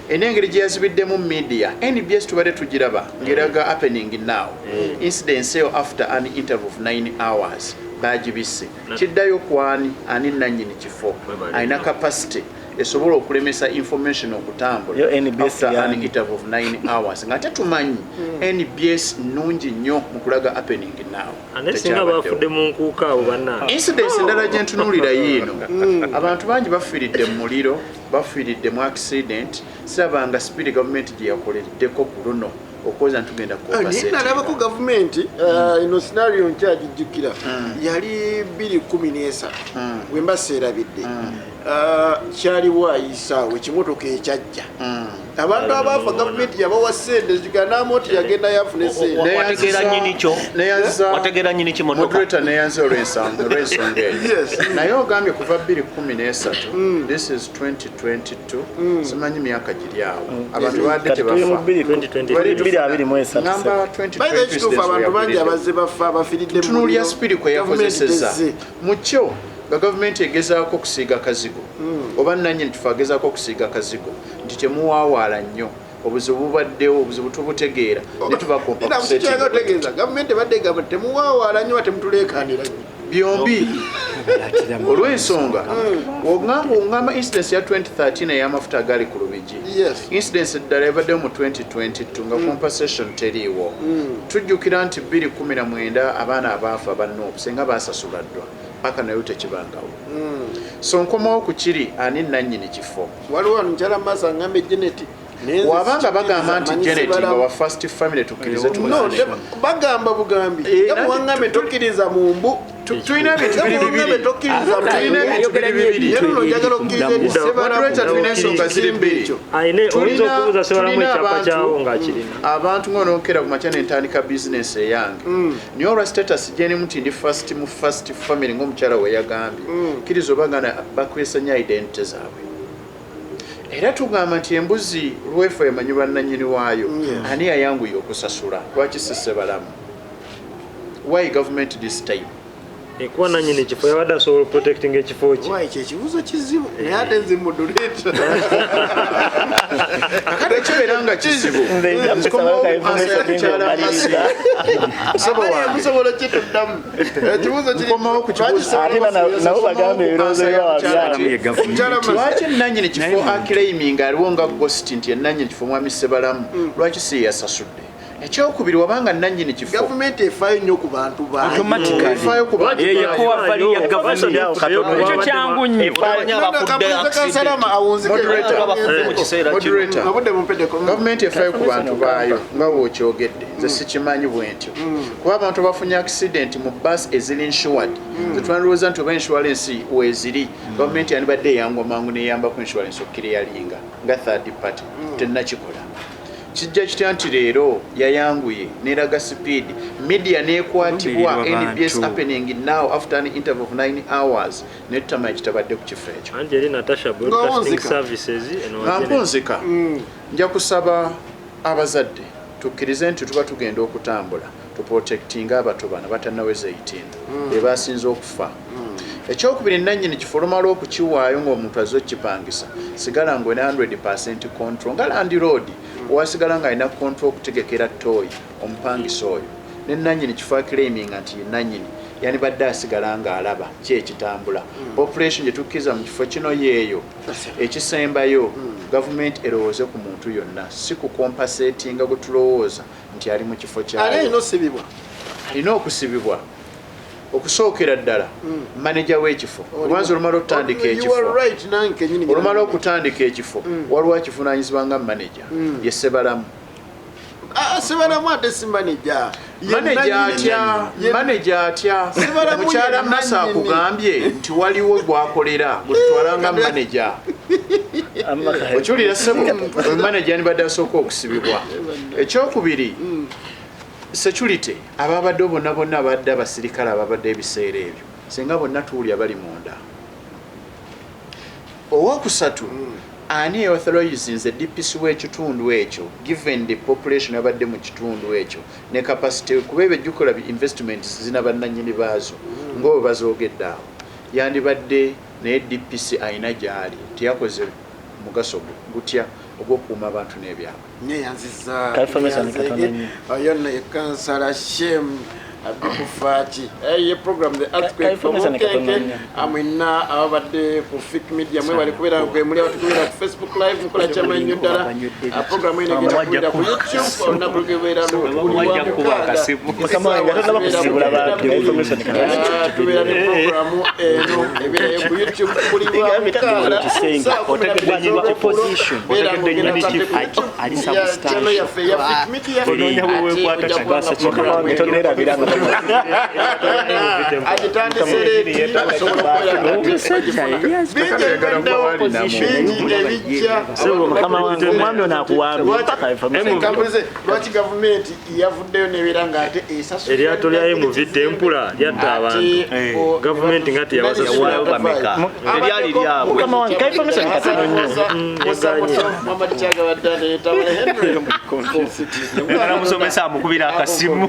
Speaker 7: Enengeri gye yazibiddemu media, NBS tubadde tugiraba ng'eraga happening now, incidence eyo after an interval of 9 hours bagibisse. Kiddayo kwani? Ani nannyini kifo alina capacity esobola okulemesa information okutambula
Speaker 3: Yo NBS
Speaker 7: after an
Speaker 3: yani.
Speaker 7: interval of 9 hours, nga tetumanyi NBS nnungi nnyo mu kulaga happening now?
Speaker 1: Ate singa bafudde mu nkuuka abo bannange.
Speaker 7: Incidence endala gye ntunuulira yiino: abantu bangi bafiiridde mu muliro, bafiiridde mu accident. Sirabanga speed gavumenti gye yakoleddeko ku luno okwoza ntugenda.
Speaker 2: Naye nalabako gavumenti, eno scenario nkyagijjukira, yali 213 bwe mba seerabidde. Kyaliwo ayisaawo ekimotoka ekyajja, abantu abaafa gavumenti yabawa sente ziganamu nti yagenda yafuna esente.
Speaker 4: Wategeera nnyini kyo? Wategeera nnyini kimotoka?
Speaker 7: Moderator, neyanze olw'ensonga eyo. Naye ogambye kuva 213, this is 2022, simanyi myaka giri awo abantu babadde
Speaker 3: Kati tuli mu
Speaker 7: tebafa.
Speaker 3: 2023.
Speaker 7: Ngamba.
Speaker 2: By the way, kituufu, abantu bangi abazze bafa, bafiiridde mu
Speaker 7: Tunuulya
Speaker 2: muliro.
Speaker 7: speed kwe
Speaker 2: Gavumenti
Speaker 7: yakozesezza
Speaker 2: tezze.
Speaker 7: mu kyo nga gavumenti egezaako okusiiga kazigo oba nannyini kifo agezaako okusiiga kazigo nti temuwaawaala nnyo, obuzibu bubaddewo, obuzibu tubutegeera, ne tuba
Speaker 2: Kyaga otegeeza gavumenti ebadde egamba temuwaawaala nnyo, temutuleekaanira nnyo.
Speaker 7: Byombi, olw'ensonga ongamba incidence ya 2013 ey'amafuta agali ku Lubigi, incidence eddala ebaddewo mu 2022 nga compensation teriiwo. Tujjukira nti 2019 abaana abaafa banoopu senga basasula ddwa, paka nayo tekibangawo. So nkomawo ku kiri, ani nannyini kifo?
Speaker 2: Waliwo wano mukyala maaso aŋŋambe Janet.
Speaker 7: Wabanga bagamba nti Janet nga wa first family, tukkirize.
Speaker 2: No, bagamba bugambi nga muwaŋŋambe tokkiriza mu mbu.
Speaker 7: Tulina ebintu biri bibiri.
Speaker 2: Tokkiriza mu
Speaker 7: Tulina ebintu biri bibiri.
Speaker 2: Naye luno njagala okkiriza nti Sebalamu.
Speaker 7: Moderator, tulina ensonga ziri bbiri.
Speaker 1: Ayine oyinza okubuuza Sebalamu
Speaker 7: Tulina
Speaker 1: ekyapa kyawo ng'akirina.
Speaker 7: Abantu ng'onookera ku makya nentandika bizinesi eyange, naye olwa status gyenimu nti ndi first mu first family, ng'omukyala we yagambye, kkiriza obagana bakwesa nnyo identity zaabwe. Era tugamba nti embuzi lwefu emanyi bannannyini waayo. Ani yayanguye okusasula? Lwaki si Sebalamu? Why government this time?
Speaker 1: Kuba nannyini kifo yabadde asobola oprotectinga ekifo kye.
Speaker 2: Why, ekyo ekibuuzo kizibu, naye ate nze moderator.
Speaker 7: Kakati kibeera nga kizibu.
Speaker 3: Nze nja kusaba ka information ng'omaliriza.
Speaker 7: Ssebo wange.
Speaker 2: Musobola kituddamu ekibuuzo kiri
Speaker 7: Nkomawo ku kibuuzo.
Speaker 3: Ate nabo bagambe ebirowoozo byabwe byabwe.
Speaker 7: Lwaki nanyini kifo aclaiminga aliwo nga ghost nti enanyini kifo mwami Sebalamu? Lwaki si yasasudde? Ekyokubiri, wabanga nanyini kifo
Speaker 2: Gavumenti efaayo nnyo ku bantu baayo.
Speaker 6: Automatically.
Speaker 7: Efaayo ku bantu
Speaker 6: Eyo
Speaker 7: baayo.
Speaker 6: yekuwa value ya gavumenti. Ekyo kyangu nnyo.
Speaker 4: Omanyi abafudde accident.
Speaker 7: Moderator.
Speaker 4: Abafudde mu kiseera kino.
Speaker 7: Moderator.
Speaker 2: Obudde bumpeddeko.
Speaker 7: Gavumenti efaayo ku bantu baayo nga bw'okyogedde, nze sikimanyi bwe ntyo, kuba abantu bafunye accident mu bus eziri insured, zetwandowooza nti oba insurance weeziri, gavumenti yandibadde eyangwa mangu neyambako insurance okukiriyalinga nga third party. Tennakikola. Kijja kitya nti leero yayanguye neraga speed, media nekwatibwa,
Speaker 8: Olumbirira
Speaker 7: NBS
Speaker 8: abantu.
Speaker 7: happening now after an interval of 9 hours, netutamanya kitabadde ku kifo ekyo?
Speaker 1: Anti eri Natasha Broadcasting
Speaker 2: Ng'owunzika.
Speaker 1: Services eno
Speaker 7: Nga
Speaker 1: wa Janet.
Speaker 7: mpunzika, nja kusaba abazadde tukkirize nti tuba tugenda okutambula, tuprotectinga abato bano batannaweza 18, be basinze okufa. Ekyokubiri, nannyini kifo olumala okukiwaayo ng'omuntu azze okukipangisa, sigala nga olina 100 control nga landlord, wasigala ng'alina control okutegekera toyi omupangisa oyo. Ne nannyini kifo aclaiminga nti ye nannyini, yandibadde asigala ng'alaba ki ekitambula, population gye tukkiriza mu kifo kino yeeyo. Ekisembayo, gavumenti erowooze ku muntu yonna, si kucompensatinga gwe tulowooza nti ali mu kifo
Speaker 2: Ale
Speaker 7: kyayo.
Speaker 2: alina osibibwa.
Speaker 7: Alina okusibibwa okusookera ddala maneja w'ekifo, kubanza olumala okutandika
Speaker 2: You
Speaker 7: ekifo,
Speaker 2: are right, nange kenyini.
Speaker 7: Olumala okutandika ekifo, waliwo akivunanyizibwa nga maneja, ye Sebalamu.
Speaker 2: Ah, Sibalamu ate si manager.
Speaker 7: Manager atya? Manager atya?
Speaker 2: Sibalamu
Speaker 7: Mukyala
Speaker 2: ye
Speaker 7: Masa
Speaker 2: nannyini.
Speaker 7: akugambye nti waliwo gwakolera gwetutwala nga manager. Okiwulira ssebo? Oyo manager yandibadde asooka okusibibwa. Ekyokubiri, security ababadde bonna bonna abadde abasirikale ababadde ebiseera ebyo singa bonna tuwulya bali munda. Owokusatu, ani authorizinze DPC w'ekitundu ekyo, given the population abadde mu kitundu ekyo ne capacity, kuba ebyo ejjukola investments zina bannannyini baazo nga bwe bazoogedde awo, yandibadde naye DPC ayina gy'ali teyakoze mugaso gwe gutya ogw'okukuuma abantu n'ebyabwe.
Speaker 2: Neyanziza.
Speaker 3: Confirmation katono nnyo.
Speaker 2: Oyo nno ye Kansala Shem Abikufaaki. Ye program The Earthquake
Speaker 3: Confirmation katono
Speaker 2: Omukenke
Speaker 3: nnyo.
Speaker 2: Amwena ababadde ku Fik Media, mwe bali kubeera kwe muli abatukubeera ku Facebook Live, mukola kyamanyi nnyo ddala. Program eno egenda kubeera ku YouTube olunaku lugebeera
Speaker 4: Wajja kuba akasibu.
Speaker 3: Mukama wange, ate kusibula bantu. Information katono.
Speaker 2: Tubeera ne programu eno ebeerayo ku YouTube buli lwa mukaaga
Speaker 3: Kisenge.
Speaker 2: saa 12
Speaker 3: Otegedde opposition.
Speaker 2: Beera ng'ogenda
Speaker 1: Otegedde
Speaker 2: kate ku
Speaker 1: nyini
Speaker 2: YouTube
Speaker 6: Ali
Speaker 2: ya
Speaker 6: substantial.
Speaker 2: channel yaffe ya Fik Media.
Speaker 1: Onoonya bwe
Speaker 2: Ate
Speaker 1: weekwata
Speaker 2: ojja kubanga
Speaker 3: Mukama
Speaker 2: program
Speaker 3: wange,
Speaker 2: eno
Speaker 3: toneerabira nga
Speaker 2: agitandise leeti, osobola okubeera nga bingi ebibaddewo, bingi ebijja.
Speaker 3: Sebo, mukama wange, omwami ono akuwambye paka information.
Speaker 2: Kambulize, lwaki gavumenti yavuddeyo nebeera nga ate esasula
Speaker 1: Eryato lya MV Tempura lyatta abantu. Gavumenti nga teyabasasula.
Speaker 4: Yawaayo bameka? Teryali lyabwe.
Speaker 3: Mukama wange, ka information katono nnyo.
Speaker 2: Muhammad Kyagabadde aleeta Henry.
Speaker 4: Musomesa amukubira akasimu.